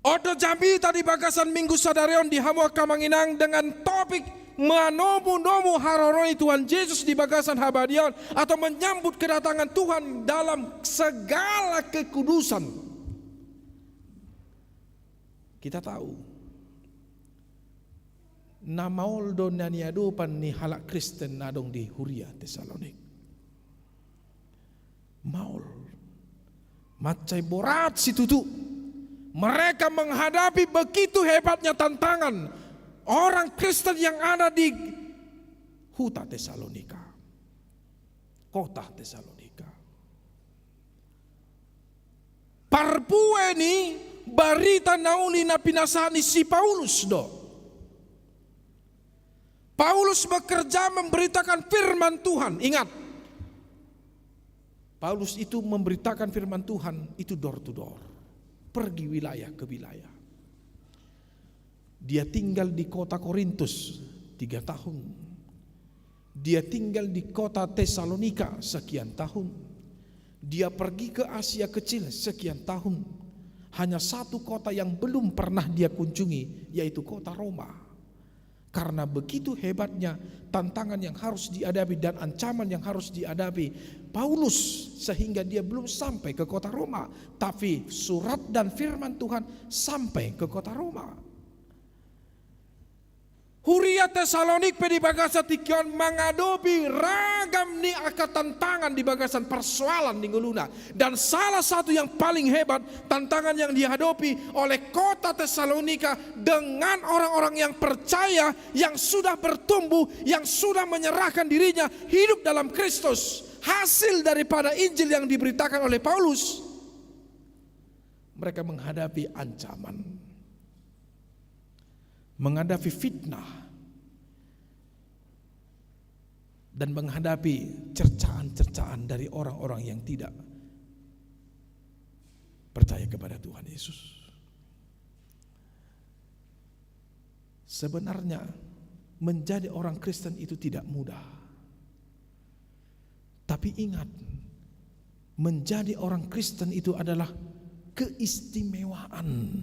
On do jamita di bagasan minggu sadari on di hamu angka amang inang dengan topik manomu-nomu haroro ni Tuhan Jesus di bagasan habadiaon atau menyambut kedatangan Tuhan dalam segala kekudusan. Kita tahu, na maol do na niadopan ni halak Kristen na adong di huria Tesalonik. Maol. Mansai borat situtu. Mereka menghadapi begitu hebatnya tantangan orang Kristen yang ada di huta Tesalonika, kota Tesalonika. Parbue ni barita na uli na pinasahat ni si Paulus do. Paulus bekerja memberitakan firman Tuhan. Ingat, Paulus itu memberitakan firman Tuhan itu door to door, pergi wilayah ke wilayah. Dia tinggal di kota Korintus tiga tahun. Dia tinggal di kota Tesalonika sekian tahun. Dia pergi ke Asia Kecil sekian tahun. Hanya satu kota yang belum pernah dia kunjungi, yaitu kota Roma. Karena begitu hebatnya tantangan yang harus dihadapi dan ancaman yang harus dihadapi Paulus, sehingga dia belum sampai ke kota Roma. Tapi surat dan firman Tuhan sampai ke kota Roma. Huria Tesalonik pe di bagasan tingki on mangadopi ragam ni angka tantangan di bagasan persoalan di ngoluna. Dan salah satu yang paling hebat, tantangan yang dihadapi oleh kota Tesalonika dengan orang-orang yang percaya, yang sudah bertumbuh, yang sudah menyerahkan dirinya hidup dalam Kristus. Hasil daripada Injil yang diberitakan oleh Paulus, mereka menghadapi ancaman, menghadapi fitnah, dan menghadapi cercaan-cercaan dari orang-orang yang tidak percaya kepada Tuhan Yesus. Sebenarnya, menjadi orang Kristen itu tidak mudah. Tapi ingat, menjadi orang Kristen itu adalah keistimewaan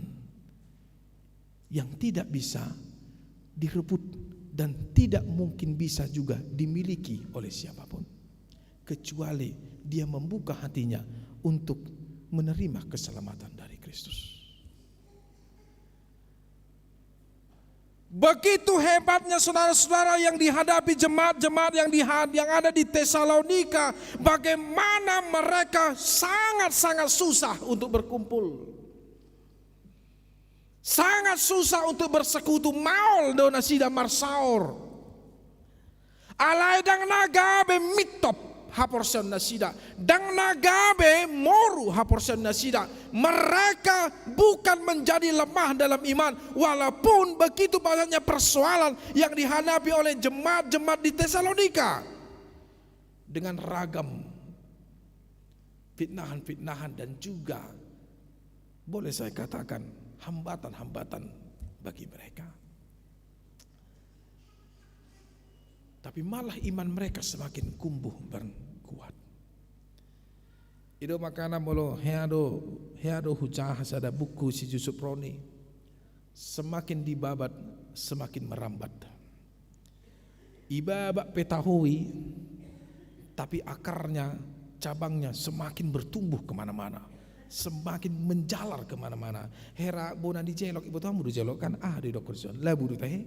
yang tidak bisa direbut dan tidak mungkin bisa juga dimiliki oleh siapapun, kecuali dia membuka hatinya untuk menerima keselamatan dari Kristus. Begitu hebatnya saudara-saudara yang dihadapi jemaat-jemaat yang diha-, yang ada di Tesalonika, bagaimana mereka sangat-sangat susah untuk berkumpul. Sangat susah untuk bersekutu, maol do nasida marsaor. Alai ndang na gabe mintop haporseaon nasida, ndang na gabe moru haporseaon nasida. Mereka bukan menjadi lemah dalam iman, walaupun begitu banyaknya persoalan yang dihadapi oleh jemaat-jemaat di Tesalonika dengan ragam fitnahan-fitnahan dan juga, boleh saya katakan, hambatan-hambatan bagi mereka. Tapi malah iman mereka semakin kumbuh dan kuat. I do makana molo hea do, hea do hujaha sada buku si Jusuf Roni, Semakin Dibabat, Semakin Merambat. Ibabat pe taho i, tapi akarnya, cabangnya semakin bertumbuh kemana-mana, semakin menjalar kemana-mana. Hera bona ni jelok, iboto hamu do jelok kan? Ah, di dokter John, labu do tahe.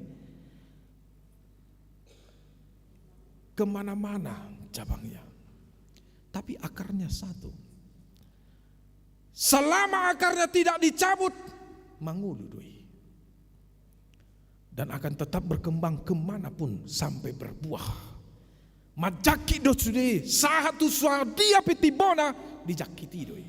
Kemana-mana cabangnya, tapi akarnya satu. Selama akarnya tidak dicabut, mangolu do i. Dan akan tetap berkembang kemanapun sampai berbuah. Manjangkit do sude, sahat tu sadia pe timbona, dijangkiti do i.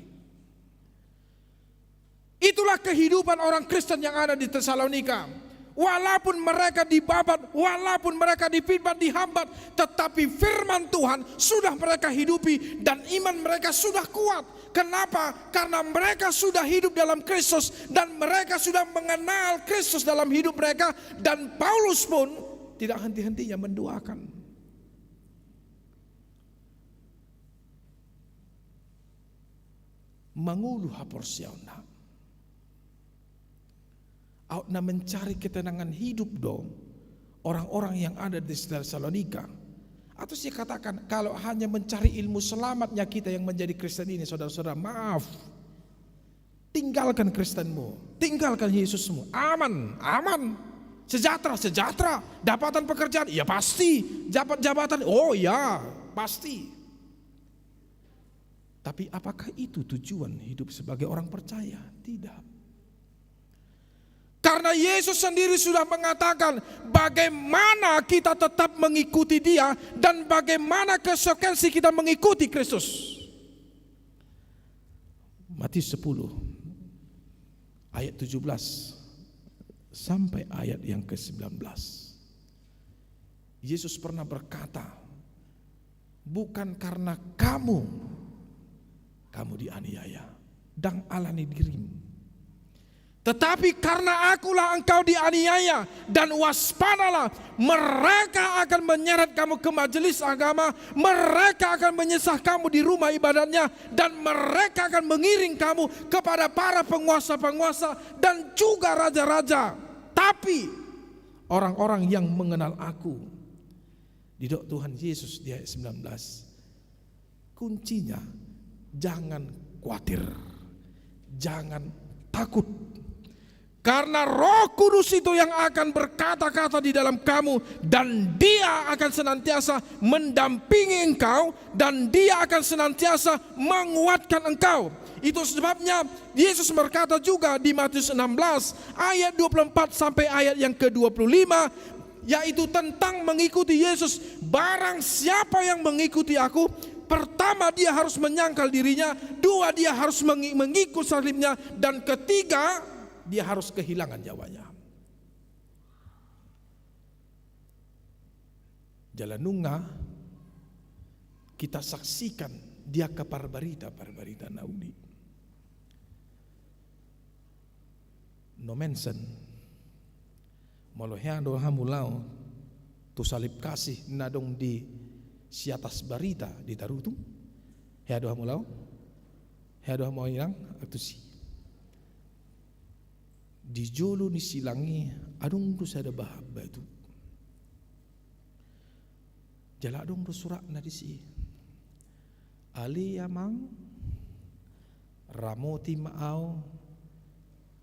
Itulah kehidupan orang Kristen yang ada di Tesalonika. Walaupun mereka dibabat, walaupun mereka difitnah, dihambat, tetapi firman Tuhan sudah mereka hidupi dan iman mereka sudah kuat. Kenapa? Karena mereka sudah hidup dalam Kristus dan mereka sudah mengenal Kristus dalam hidup mereka. Dan Paulus pun tidak henti-hentinya mendoakan. Mangolu haporseaonna. Aut na mencari ketenangan hidup do orang-orang yang ada di Tesalonika. Atau saya katakan, kalau hanya mencari ilmu selamatnya kita yang menjadi Kristen ini, saudara-saudara, maaf. Tinggalkan Kristenmu, tinggalkan Yesusmu. Aman, aman. Sejahtera, sejahtera. Dapatan pekerjaan, ya pasti. Dapat jabatan, oh ya, pasti. Tapi apakah itu tujuan hidup sebagai orang percaya? Tidak. Karena Yesus sendiri sudah mengatakan bagaimana kita tetap mengikuti Dia dan bagaimana konsekuensi kita mengikuti Kristus. Matius sepuluh ayat tujuh belas sampai ayat yang kesembilan belas. Yesus pernah berkata, "Bukan karena kamu, kamu dianiaya, ndang alani dirim. Tetapi karena akulah engkau dianiaya, dan waspadalah, mereka akan menyeret kamu ke majelis agama, mereka akan menyesah kamu di rumah ibadatnya, dan mereka akan mengiring kamu kepada para penguasa-penguasa dan juga raja-raja. Tapi orang-orang yang mengenal aku," didok Tuhan Yesus di ayat sembilan belas, kuncinya, jangan khawatir, jangan takut. Karena Roh Kudus itu yang akan berkata-kata di dalam kamu, dan Dia akan senantiasa mendampingi engkau, dan Dia akan senantiasa menguatkan engkau. Itu sebabnya Yesus berkata juga di Matius enam belas ayat dua puluh empat sampai ayat yang kedua puluh lima, yaitu tentang mengikuti Yesus. Barang siapa yang mengikuti aku, pertama dia harus menyangkal dirinya, dua dia harus mengi-, mengikut salibnya, dan ketiga dia harus kehilangan nyawanya. Jala nunga kita saksikan di angka parbarita, parbarita na uli. Nomensen, molo hea do hamu laho tu salib kasih na adong di Siatas Barita di Tarutung? Hea do hamu laho? Hea do hamu inang? Tusi. Di jolo ni silang i adong do sada bahat batu. Jala adong do suratna disi. Ale Amang, ramoti ma ahu,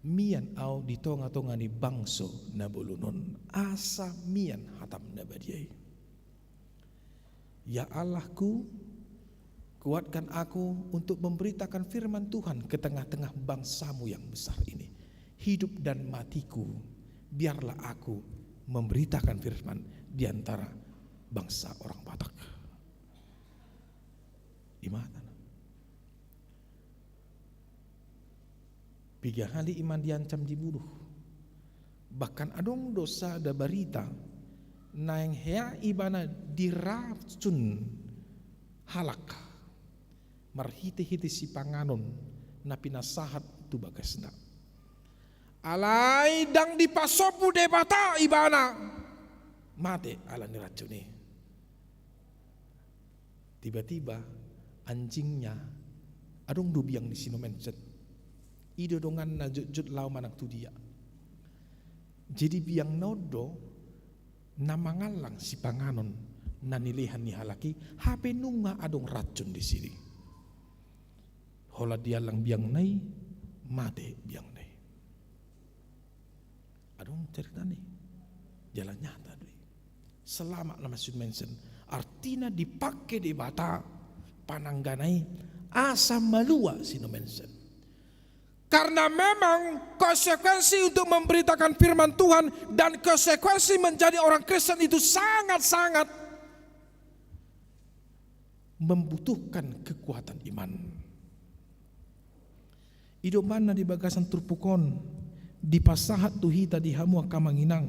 mian ahu di tonga-tonga ni bangso na bolon on, asa mian hatam na badia i. Ya Allahku, kuatkan aku untuk memberitakan firman Tuhan ke tengah-tengah bangsamu yang besar ini. Hidup dan matiku, biarlah aku memberitakan firman di antara bangsa orang Batak. Ima hatana. Piga hali ima diancam dibunuh. Bahkan adong do sada barita, naeng hea ibana diracun halak marhite-hite sipanganon na pinasahat tu bagasna. Alai ndang dipasombu Debata ibana, mate ala ni racun i. Tiba-tiba anjingnya, adong do biang ni si Nomensen. I do donganna jotjot laho manang tu dia. Jadi biangna on do na mangallang sipanganon na nilehan ni halak i, hape nunga adong racun disi. Holan diallang biangna i, mate biangna i. Adong caritana i. Jala nyata do i. Selamat nama si Nomensen. Artina dipake Debata pananggana i asa malua si Nomensen. Karena memang konsekuensi untuk memberitakan firman Tuhan dan konsekuensi menjadi orang Kristen itu sangat-sangat membutuhkan kekuatan iman. I do umbahen na di bagasan turpuk on dipasahat tu hita di hamu angka amang inang,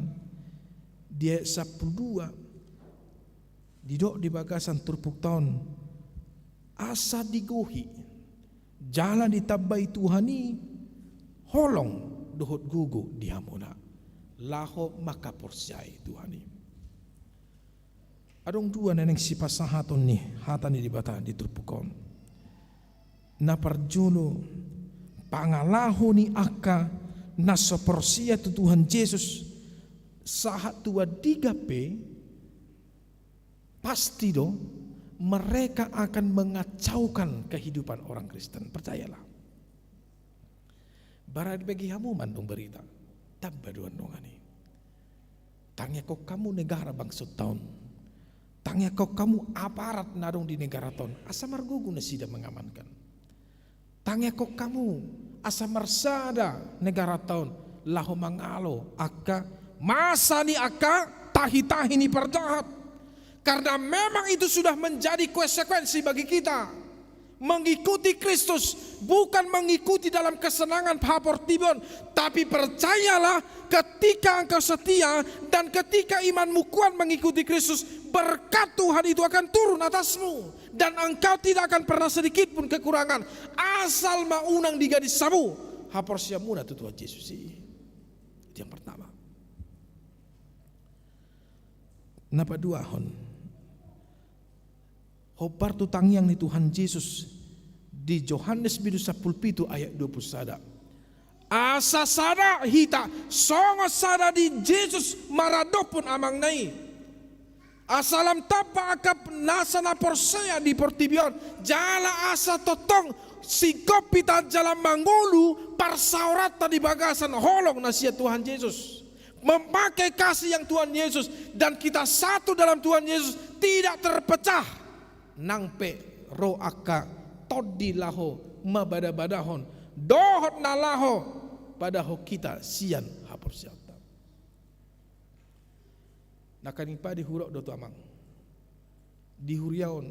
di ayat sampulu dua, didok di bagasan turpukta on, asa digohi jala ditambai Tuhan i holong dohot gogo di hamuna laho mangkaporseai Tuhan i. Adong dua na naeng sipasahaton ni hata ni Debata di turpuk on. Na parjolo, pangalaho ni angka na so porsea tu Tuhan Jesus sahat tu andigan pe, pasti do mereka akan mengacaukan kehidupan orang Kristen. Percayalah. Bara dibege hamu ma antong barita, tamba do antong i. Tangiangkon hamu negara bangsonta on. Tangiangkon hamu aparat na adong di negarata on, asa margogo nasida mangamankan. Tangiangkon hamu asa marsada negarata on laho mangalo angka masa ni angka tahi-tahi ni parjahat. Karena memang itu sudah menjadi konsekuensi bagi kita. Mengikuti Kristus bukan mengikuti dalam kesenangan haportibi on, tapi percayalah, ketika engkau setia dan ketika imanmu kuat mengikuti Kristus, berkat Tuhan itu akan turun atasmu dan engkau tidak akan pernah sedikit pun kekurangan, asal ma unang digadis hamu haporseaonmuna tu Tuhan Jesus i. Itu yang pertama. Na paduahon, hombar tu tangiang ni Tuhan Jesus di Johannes bindu sampulu pitu ayat dua pulu sada. Asa sada hita songon sada di Jesus maradophon Amangna i. Asa lam tamba angka nasa na porsea di portibi on, jala asa tongtong singkop hita jala mangolu parsaoranta di bagasan holong na sian Tuhan Jesus. Memakai kasih yang Tuhan Yesus, dan kita satu dalam Tuhan Yesus, tidak terpecah. Nang pe ro angka tondi laho mabadabadahon dohot na laho padahon hita sian haporseaonta. Nangkaning padi hudok do tu amang, di huria on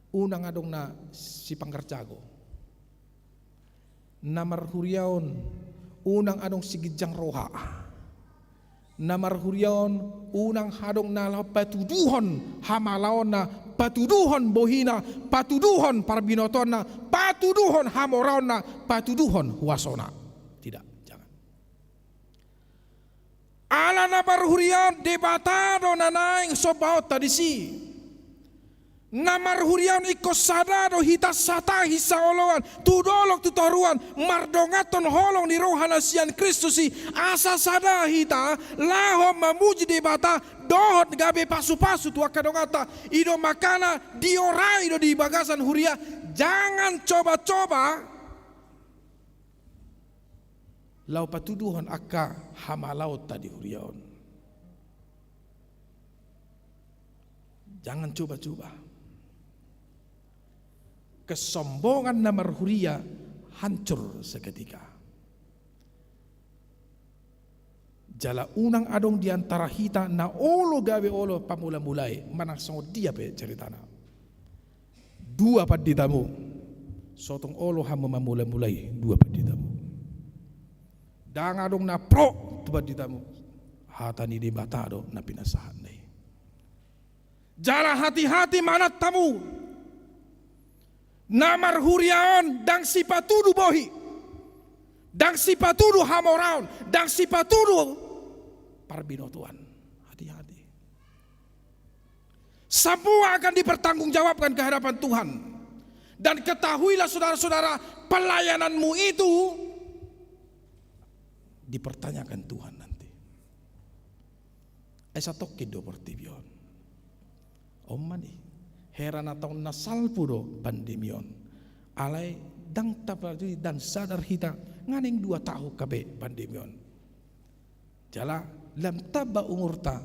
unang adong na sipangkar jago. Na marhuria on unang adong siginjang roha. Na marhuria on unang adong na laho patuduhon hamalaonna, patuduhon bohina, patuduhon parbinotoanna, patuduhon hamoraonna, patuduhon huasona. Tidak, jangan. Ala na marhuria on Debata do na naeng sombaonta disi. Na marhuria on ingkon sada do hita satahi saoloan, tu dolok tu toruan, mardonganhon holong ni roha na sian Kristus i, asa sada hita laho mamuji Debata dohot gabe pasupasu tu angka donganta. I do makana diorai do di bagasan huria, jangan coba-coba laho patuduhon angka hamalaonta di huria on. Jangan coba-coba. Kesombongan na marhuria hancur seketika. Jala unang adong di antara hita na olo gabe olo pamulamulai, manang songon dia pe ceritana. Dua panditamu, so tung olo hamu mamulamulai dua panditamu. Ndang adong na pro tu panditamu. Hata ni Debata do na pinasahatna i. Jala hati-hati manat hamu. Na marhuria on ndang sipatudu bohi, ndang sipatudu hamoraon, ndang sipatudu parbinotoan. Hati-hati. Semua akan dipertanggungjawabkan ke hadapan Tuhan. Dan ketahuilah saudara-saudara, pelayananmu itu dipertanyakan Tuhan nanti. Ai satongkin do portibi on. On ma i, hera na taon na salpu do pandemi on. Alai ndang tapatuduhon, ndang sadar hita, nga naeng dua taon hape pandemi on. Jala lam tamba umurta,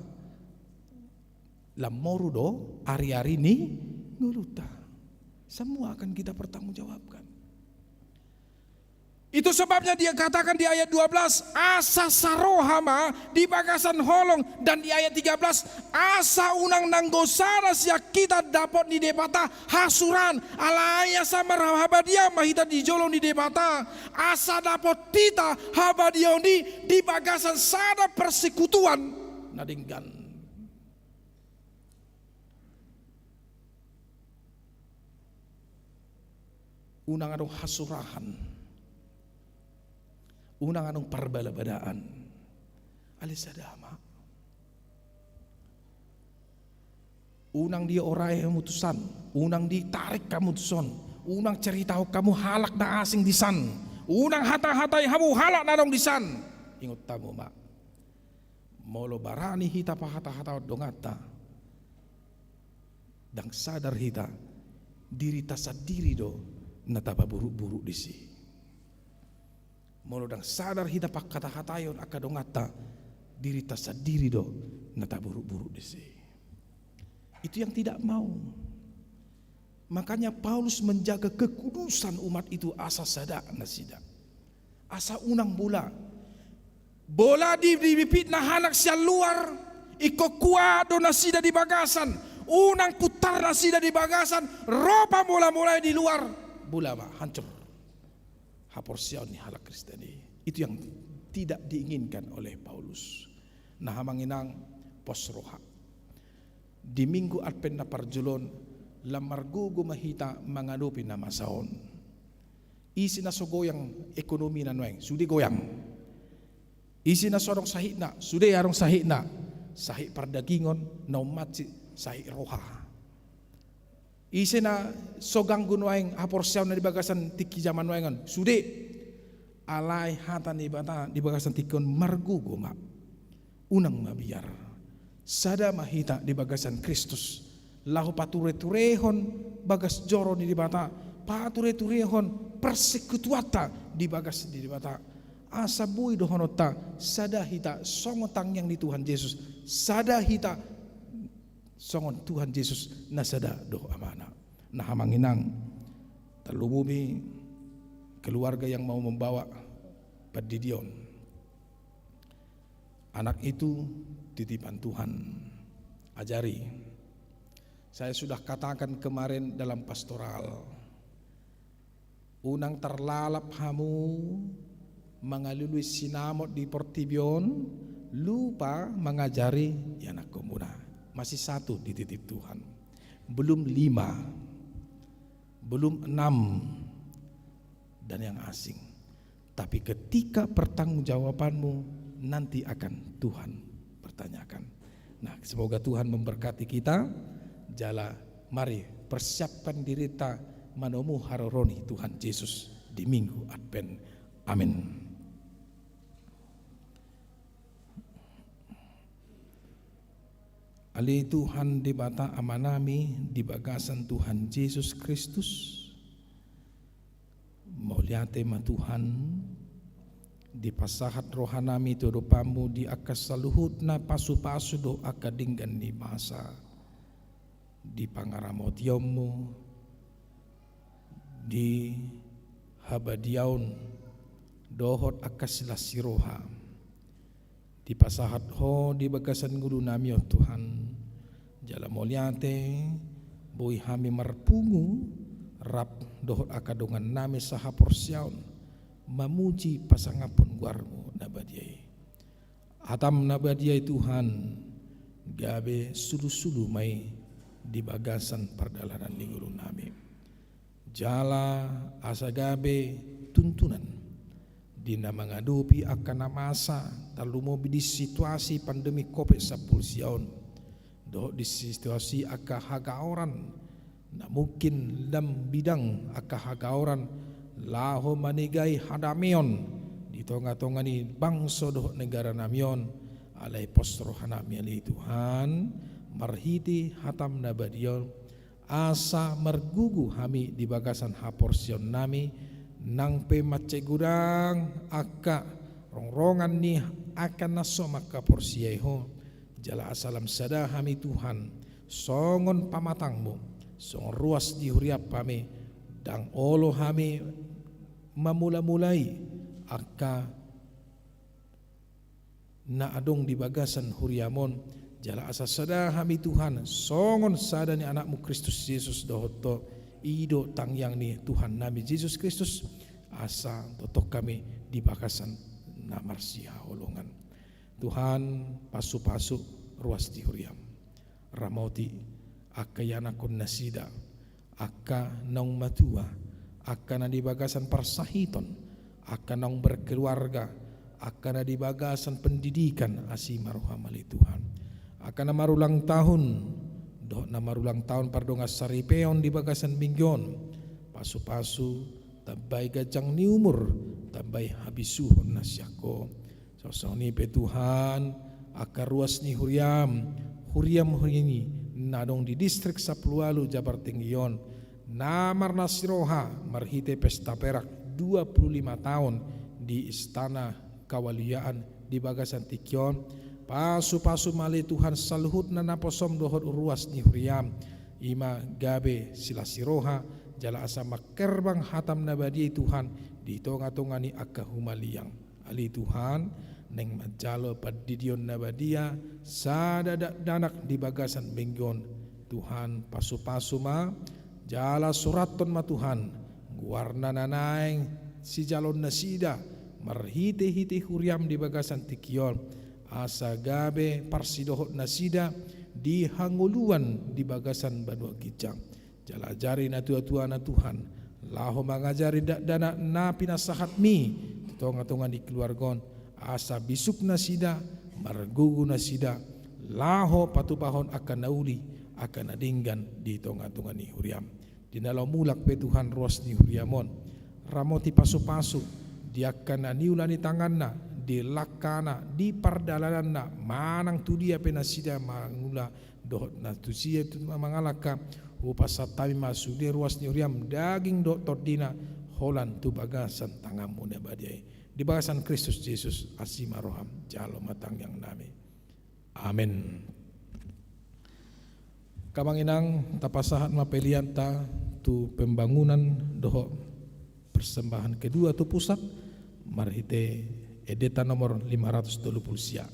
lam moru do ari-ari ni ngolunta. Semua akan kita pertanggungjawabkan. Itu sebabnya dia katakan di ayat dua belas, asa saroha ma di bagasan holong, dan di ayat tiga belas, asa unang nanggo sada sian hita dapot ni Debata hasuran, alai asa marhabadiaon ma hita di jolo ni Debata, asa dapot hita habadiaon i di bagasan sada persekutuan na denggan. Unang adong hasurahan. Unang adong parbalabadaan. Alai sada ma. Unang diorai hamu tusan. Unang ditarik hamu tuson. Unang ceritahon hamu halak na asing disan. Unang hata-hatai hamu halak na adong disan. Ingot hamu ma. Molo barani hita pahata-hatahon donganta, ndang sadar hita, dirita sandiri do na tapaburuk-buruk disi. Molo ndang sadar hita pahata-hataihon angka donganta, dirita sandiri do na taburuk-buruk disi. Itu yang tidak mau. Makanya Paulus menjaga kekudusan umat itu asa sada nasida. Asa unang bola. Bola di, di, dipitnah halak sian luar, ingkon kuat do nasida di bagasan. Unang putar nasida di bagasan ro pamola-mola i di luar. Bula ma hancur haporseaon ni halak Kristen i. Itu yang tidak diinginkan oleh Paulus. Na amang inang, pos roha. Di Minggu Advent na parjolo on, lam margogo ma hita mangadopi na masa on. Ise na so goyang ekonomina nuaeng, sude goyang. Ise na so adong sahitna, sude adong sahitna. Sahit pardagingon, na ummansai sahit roha. Ise na so ganggu nuaeng haporseaonna di bagasan tingki jaman nuaeng on, sude. Alai hata ni Debata di bagasan tingki on margogo ma. Unang mabiar. Sada ma hita di bagasan Kristus. Laho pature-turehon bagas joro ni Debata, pature-turehon persekutuanta di bagas ni Debata. Asa boi dohononta, sada hita songon tangiang ni Tuhan Jesus, sada hita songon Tuhan Jesus na sada dohot Amana. Na amang inang, tarlumobi keluarga yang mau membawa pandidion. Anak itu titipan Tuhan. Ajari. Saya sudah katakan kemarin dalam pastoral, unang tarlalap hamu mangalului sinamot di portibi on, lupa mangajari ianakkonmuna. Masih satu dititip Tuhan. Belum lima. Belum enam. Dan yang asing. Tapi ketika pertanggungjawabanmu, nanti akan Tuhan pertanyakan. Nah, semoga Tuhan memberkati kita. Jala mari persiapkan dirinta manomu haroro ni Tuhan Jesus di Minggu Advent. Amin. Ale Tuhan Debata Amanami di bagasan Tuhan Jesus Kristus, mauliate ma Tuhan, dipasahat rohanami tu adopanmu di angka saluhutna pasupasu dohot angka denggan ni basa, di pangaramotionmu, di habadiaon dohot angka silas ni roha. Dipasahat Ho di bagasan ngolunami on Tuhan. Jala mauliate, boi hami marpungu rap dohot angka dongannami sahaporseaon, mamuji pasangaphon goarmu na badia i. Hatam na badia i Tuhan, gabe sulusulu ma i di bagasan pardalanan ni ngolunami. Jala asa gabe tuntunan di na mangadopi angka na masa, tarlumobi di situasi pandemi covid sampulu sia on, dohot di situasi angka hagaoran, na mungkin lam bidang angka hagaoran laho manegai hadameon di tonga-tonga ni bangso dohot negaranami on, alai pos rohanami ale Tuhan, marhite hatam na badia on, asa margugu hami di bagasan haporseaonnami, nang pe mansai godang angka rongrongan ni angka na so mangkaporseai Ho, jala asa lam sada hami Tuhan, songon pamatangmu, songon ruas ni huriam hami, ndang olo hami mamulamulai angka na adong di bagasan huriam on, jala asa sada hami Tuhan, songon sada ni anakmu Kristus Jesus dohot Ho, i do tangiang ni Tuhannami Jesus Kristus, asa tongtong hami di bagasan na marsihaholongan. Tuhan, pasupasu ruas ni huriam. Ramoti angka ianakkon nasida, angka naung matua, angka na di bagasan parsahiton, angka naung berkeluarga, angka na di bagasan pendidikan, asi ma roham ale Tuhan. Angka na marulang tahun, dohot na marulang tahun pardongansaripeon di bagasan minggu on, pasupasu, tambai ganjang ni umur, tambai habisuhon na sian Ho. Songon i pe Tuhan, angka ruas ni huriam, huriam huriami na adong di Distrik Sampulu Ualu Jabar Tinggi on, na marlas ni roha marhite pesta perak dua puluh lima taon di Istana Kawaliaan di bagasan tingki on, pasupasu ma ale Tuhan saluhutna naposom dohot ruas ni huriam, i ma gabe silas ni roha, jala asa mangkerbang hatam na badia i Tuhan di tonga-tonga ni angka humaliang. Ale Tuhan, naeng manjalo pandidion na badia, sada dakdanak di bagasan minggu on, Tuhan, pasupasu ma, jala surathon ma Tuhan goarna na naeng sijalonnasida marhitehite huriaM di bagasan tingki on, asa gabe parsidohotnasida di hangoluan di bagasan banua ginjang. Jala ajari natuatuana Tuhan laho mangajari dakdanak na pinasahatMi tu tongatonga ni keluarga on, asa bisuk nasida, margogo nasida laho patupahon angka na uli, angka na denggan di tongatonga ni huriaM. Di na laho mulak pe Tuhan ruas ni huriaM on, ramoti pasupasu di angka na niula ni tanganna, di langkana, di pardalananna, manang tudia pe nasida mangula dohot na tudia tu mangalangka. Hupasahat hami ma sude ruas ni huriaM, daging dohot tondina, holan tu bagasan tanganMu na badia i. Di bagasan Kristus Jesus, asi ma rohaM, jalo ma tangiangnami. Amen. Angka amang inang, tapasahat ma peleanta tu pembangunan dohot persembahan kedua tu pusat, marhite endenta nomor lima ratus tolu pulu sia.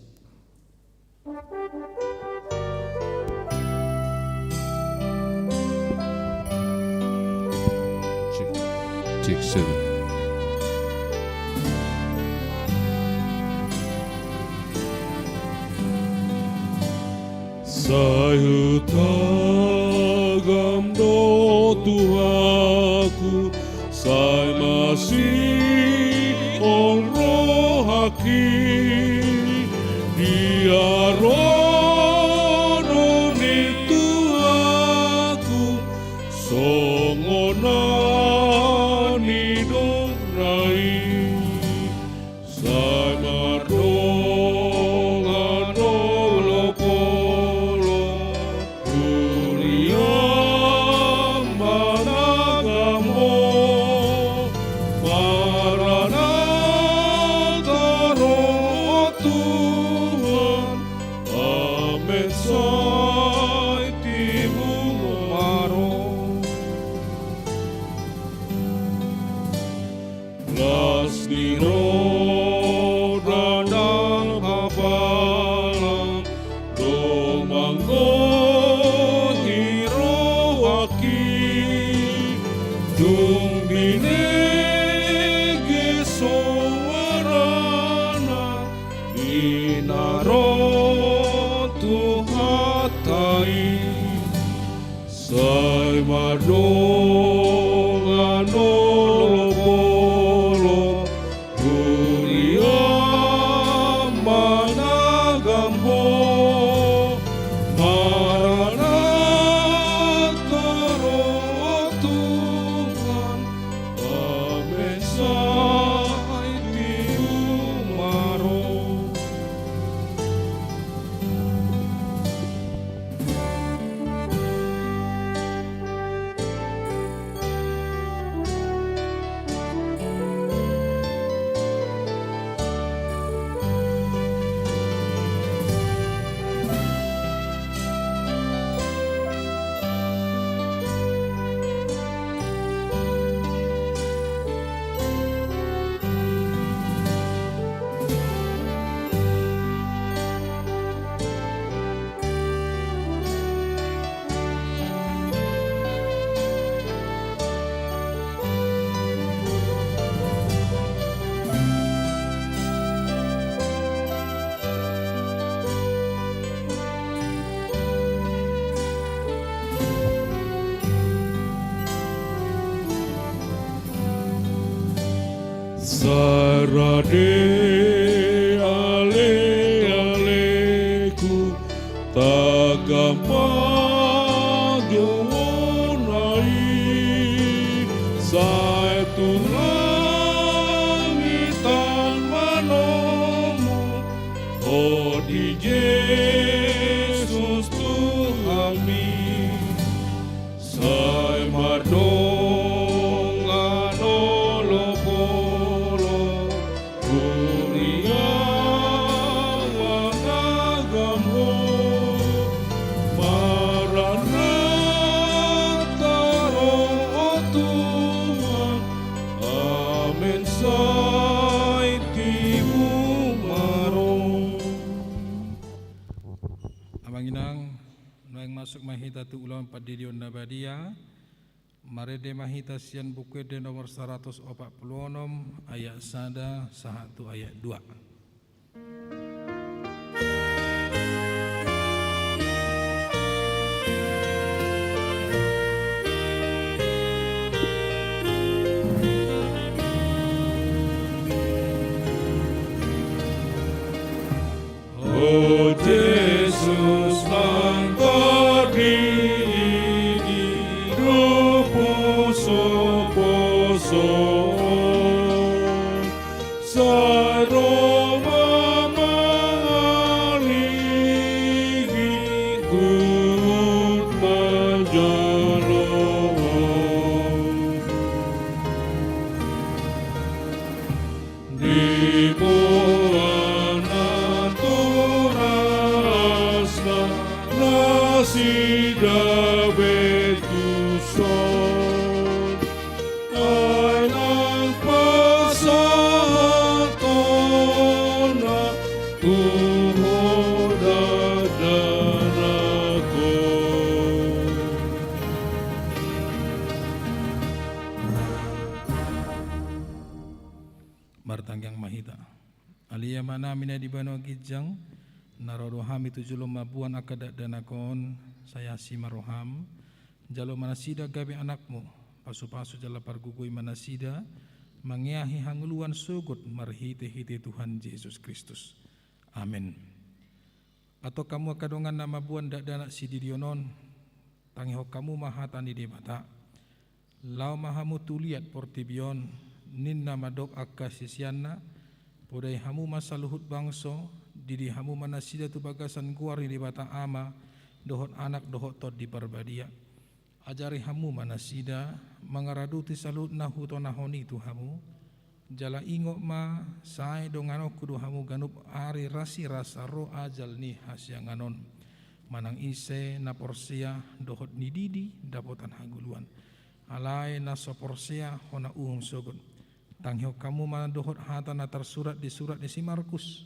Cek, cek, seven. Sai hutagam do Tuhanku, sai masihol rohangki di arono ni Tuhanku, songon na nidokna i. Sai mardongan olopolop huriaM, managam Ho, maranatha ro Tuhan, amen, sai tibu ma ro. Las ni roha nang hapalang do manggohi rohangki, dung binege soarana di na ro tu hata i. Sai mardongan olopolop huriaM, managam Ho, maranatha ro Tuhan, amen, sai tibu ma ro. Sai rade alealeku, tagan pangidoanna i, sai tu langit an manomu, Ho di Jesus Tuhanmi. Sai mardongan olopolop huriaM, managam Ho, maranatha ro Tuhan, amen, sai tibu ma ro. Masuk ma hita tu ulaon pandidion na badia. Marende ma hita sian Buku Ende nomor saratus opat pulu onom, ayat sada sahat tu ayat dua. O Jesus, nang tardidi do posoposo, sai ro ma mangalihi huhut manjalo. Diboan antusiasna nasida be tuson, ai nang pasahatonna tu ho dakdanak on. Martangiang ma hita. Ale Amanami na di banua ginjang, na ro do hami tu jolo mamboan angka dakdanak on, sai asi ma roham, jalo ma nasida gabe anakmu, pasupasu jala pargogoi ma nasida, mangeahi hangoluan sogot marhitehite Tuhan Jesus Kristus. Amen. Antong hamu angka dongan na mamboan dakdanak sididion on, tangihon hamu ma hata ni Debata. Laho ma hamu tu liat portibi on, ninna mandok angka siseanna, podai hamu ma saluhut bangso, didi hamu ma nasida tu bagasan goar ni Debata Ama, dohot Anak, dohot Tondi Parbadia. Ajari hamu ma nasida, mangaradoti saluhut na hutonahon i tu hamu, jala ingot ma, sai donganonku do hamu ganup ari rasirasa ro ajal ni hasiangan on. Manang ise na porsea dohot nididi dapotan hangoluan. Alai na so porsea hona uhum sogot. Tangihon hamu ma dohot hata na tarsurat di surat ni si Markus.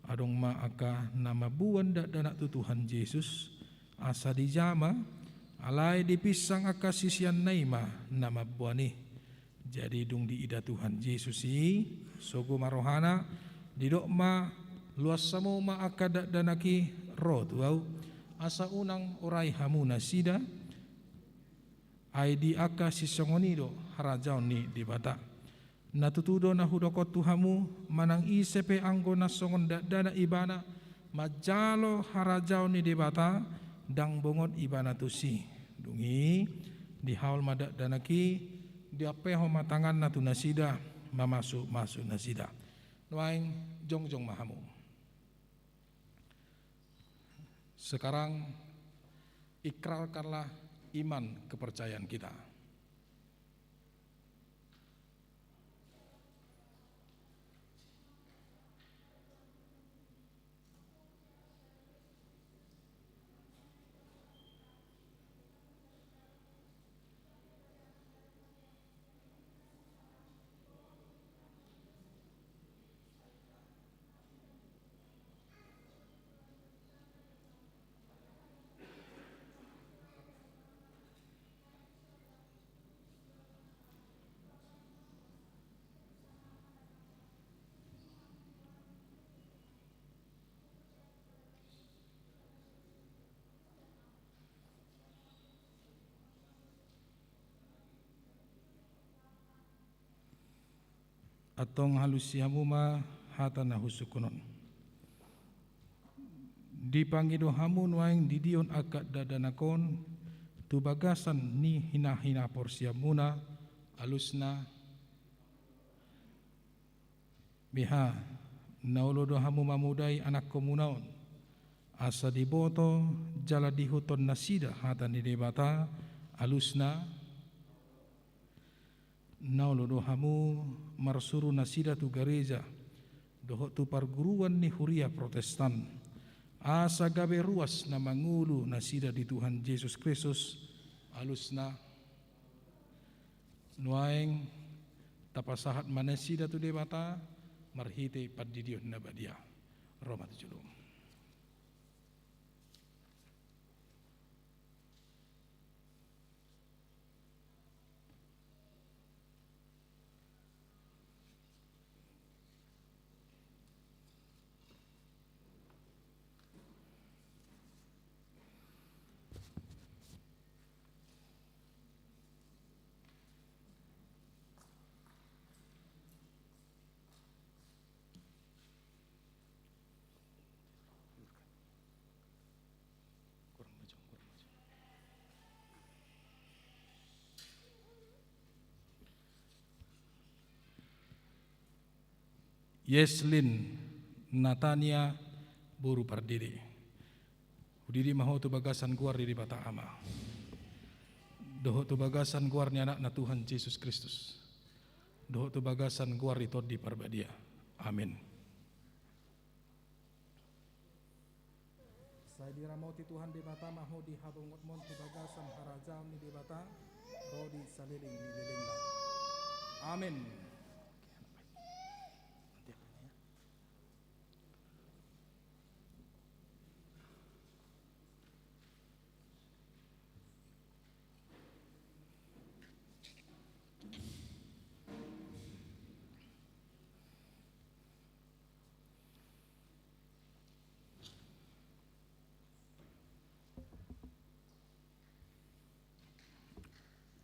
Adong ma angka na mamboan dakdanak tu Tuhan Jesus, asa dijama, alai dipinsang angka siseanna i ma na mamboan i. Jadi dung diida Tuhan Jesus i, sogo ma rohana, didok ma, luas hamu ma angka dakdanak i ro tu ahu, asa unang orai hamu nasida, ai di angka sisongon i do harajaon ni Debata. Na tutu do na hudok on tu hamu, manang ise pe anggo na songon dakdanak ibana, manjalo harajaon ni Debata, ndang bongot ibana tusi. Dung i, dihaol ma dakdanak i, diampehon ma tanganna tu nasida, mamasumasu nasida. Nuaeng jongjong ma hamu. Sekarang ikrarkanlah iman kepercayaan kita. Antong alusi hamu ma hata na husungkun on. Dipangido hamu nuaeng didion angka dakdanak on tu bagasan ni hinaporseaonmuna, alusna. Beha, na olo do hamu mamodai anakkonmuna on, asa diboto jala diihuthon nasida hata ni Debata, alusna. Na olo do hamu marsuru nasida tu gareja dohot tu parguruan ni huria Protestan, asa gabe ruas na mangolu nasida di Tuhan Jesus Kristus, alusna. Nuaeng tapasahat ma nasida tu Debata marhite pandidion na badia. Ro ma tu jolo. Yeslin Natania boru Pardede. Hudidik ma ho tu bagasan goar ni Debata Ama, dohot tu bagasan goar ni Anakna Tuhan Jesus Kristus, dohot tu bagasan goar ni Tondi Parbadia. Amin. Sai diramoti Tuhan Debata ma ho di habongotmon tu bagasan harajaon ni Debata ro di saleleng ni lelengna. Amin.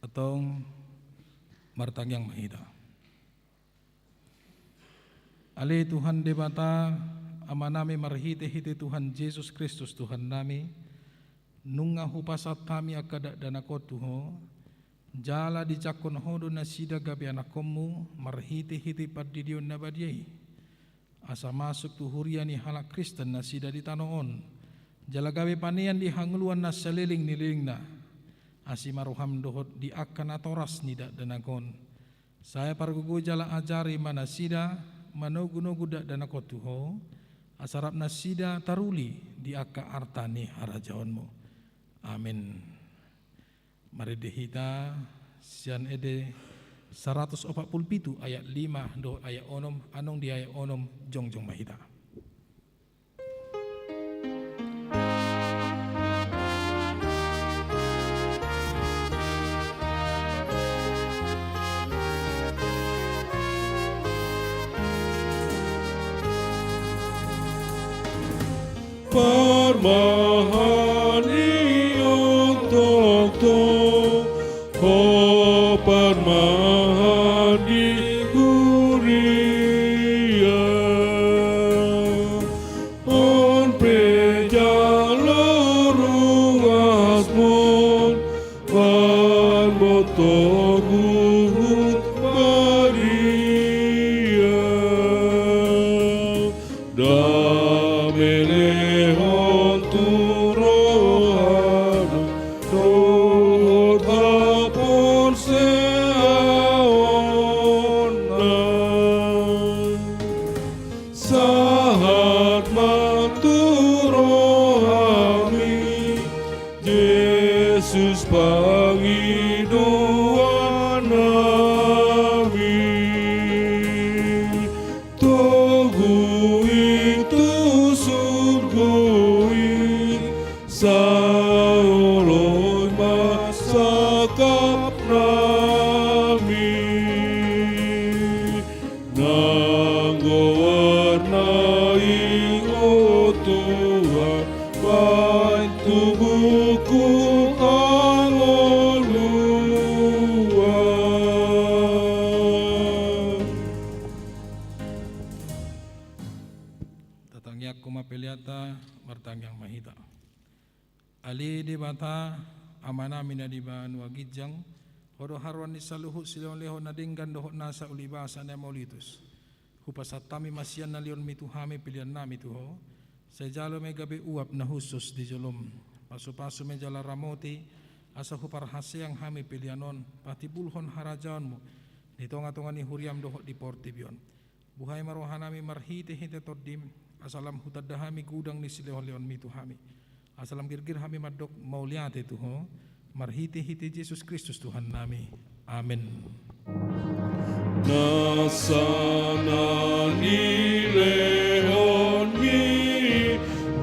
Antong martangiang ma hita. Ale Tuhan Debata, Amanami, marhitehite Tuhan Jesus Kristus Tuhannami, nunga hupasahat hami angka dakdanak on tu Ho, jala dijangkon Ho do nasida gabe anakkonMu marhitehite pandidion na badia i, asa masuk tu huria ni halak Kristen nasida di tano on, jala gabe panean di hangoluan na saleleng ni lelengna, asi ma rohaM dohot di angka natoras ni dakdanak on. Sai pargogoi jala ajari ma nasida manogunogu dakdanak on tu Ho, asa rap nasida taruli di angka arta ni harajaonMu. Amin. Marende hita sian ende saratus opat pulu pitu ayat lima dohot ayat onom, annon di ayat onom jongjong ma hita. Parmahan i on tongtong, Ho parmahan di huria. On pe jalo ruasmon, mamboan toguhut badia. Dame lehon tu rohana dohot haporseaonna. Sahat ma tu rohami, Jesus pangidoannami. Togu i tu surgo i, sai oloi ma sangkapnami. Nang goarna i, o Tuhan, baen tu buku hangoluan. Tatangiangkon ma peleanta, martangiang ma hita. Ale Debata, Amanami na di banua ginjang, Ho do haroan ni saluhut silehonlehon na denggan dohot nasa ulibasa na mauliutus. Hupasahat hami ma sian na lehonmi tu hami peleannami tu Ho, sai jalo ma i gabe uap na hushus di jolom. Pasupasu ma i jala ramoti, asa huparhaseang hami pelean on patimbulhon harajaonmu di tongatonga ni huriam dohot di portibi on. Buhai ma rohanami marhitehite Tondim, asa lam hutanda hami godang ni silehonlehonmi tu hami, asa lam girgir hami mandok mauliate tu Ho, marhitehite Jesus Kristus Tuhannami. Amen. Nasa na nilehonmi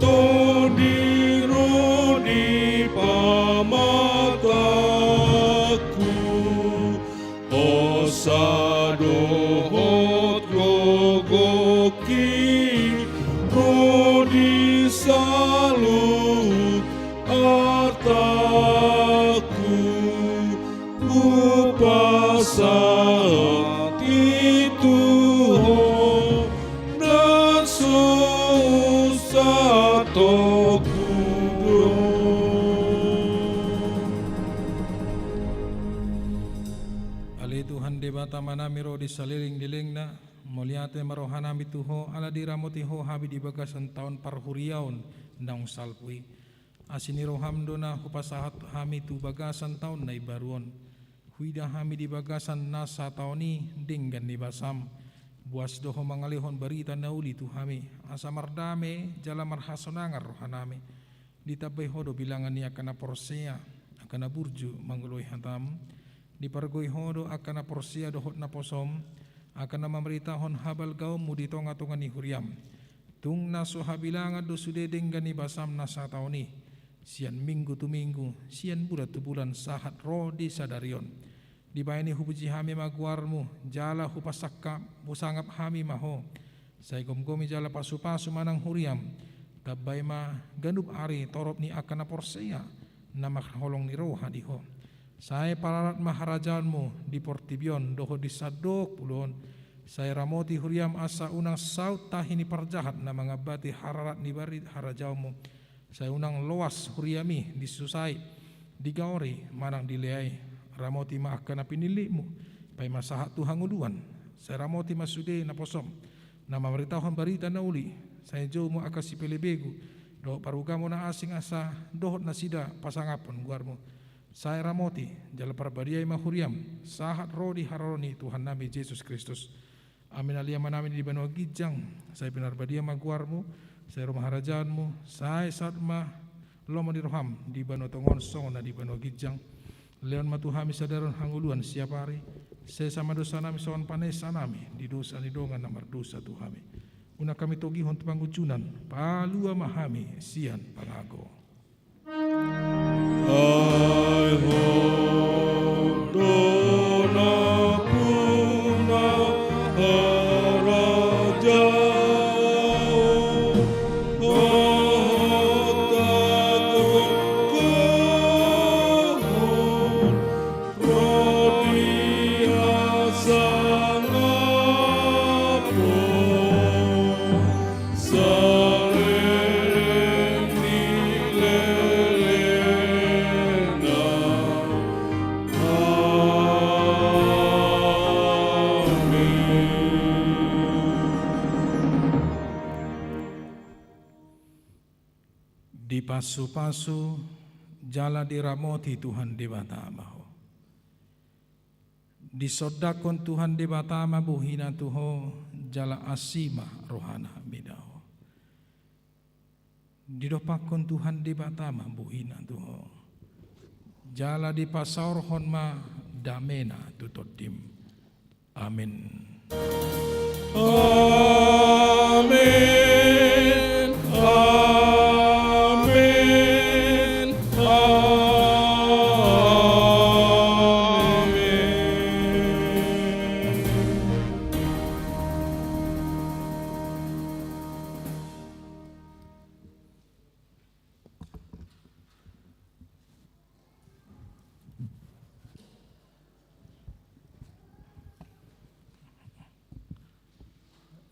Tondi ro di pamatangku, hosa dohot gogongki ro di saluhut artangku. Hupasahat i tu Ho, nang so unsatonku do. Ale Tuhan Debata Amanami ro di saleleng ni lelengna, Mauliate ma rohanami tu Ho, ala diramoti Ho hami di bagasan taon parhuriaon naung salpu i. Asi ni roham do na hupasahat hami tu bagasan taon na imbaru on. Huida hami di bagasan na sataon i denggan ni basam. Boas do Ho mangalehon barita na uli tu hami, asa mardame jala marhasonangan rohanami. Ditambai Ho do bilangan ni angka na porsea, angka na burju mangoloi hatam. Dipargoi Ho do angka na porsea dohot naposom, angka na mambaritahon habalgaonmu di tongatonga ni huriam. Tung na so habilangan do sude denggan ni basam na sataon i, sian minggu tu minggu, sian bulan tu bulan, sahat ro di sadari on. Dibahen i hupuji hami ma goarmu, jala hupasangap, husangap hami ma Ho. Sai gomgomi jala pasupasu ma nang huriam, tambai ma ganup ari torop ni angka na porsea, na marholong ni roha di Ho. Sai pararat ma harajaonmu di portibi on dohot di sandok ulu on. Sai ramoti huriam asa unang saut tahi ni parjahat na mangambati hararat ni bari harajaonmu. Sai unang loas huriam i disusai, digaori manang dileai. Ramoti ma angka na pinillitmu, paima sahat tu hangoluan. Sai ramoti ma sude naposom, na mambaritahon barita na uli. Sai joumu angka sipelebegu dohot parugamo na asing asa dohot nasida pasangaphon goarmu. Sai ramoti jala parbadiai ma huriam, sahat ro di haroro ni Tuhannami Jesus Kristus. Amin. Ale Amanami di banua ginjang, sai pinarbadia ma goarmu, sai ro ma harajaonmu, sai saut ma lomo ni roham di banua tonga on songon na di banua ginjang. Lehon ma tu hami sadari on hangoluan siapari, sesa ma dosanami songon panesanami di dosa ni dongan na mardosa tu hami. Unang hami togihon tu pangunjunan, palua ma hami sian pangago. Ai Ho do nampuna harajaon, dohot hagogoon, ro di hasangapon, saleleng ni lelengna. Amin. Dipasupasu jala diramoti Tuhan Debata ma ho. Disondangkon Tuhan Debata ma bohina tu ho, jala asi ma rohana mida ho. Didompakkon Tuhan Debata ma bohina tu ho, jala dipasaorhon ma damena tu tondim. Amin. Amin. Amin. Amin.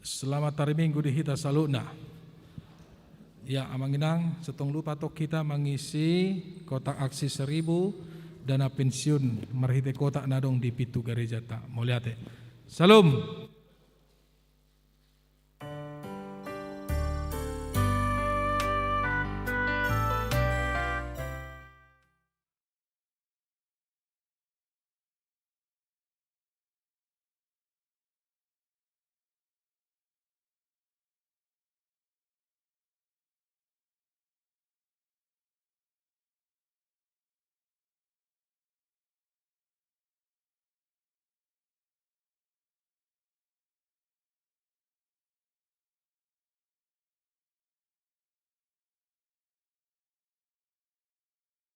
Selamat hari Minggu di hita saluhutna. Ya, amang inang, so tong lupa tong hita mangisi kotak aksi seribu, dana pensiun, marhite kotak na adong di pintu garejata. Mauliate. Syalom.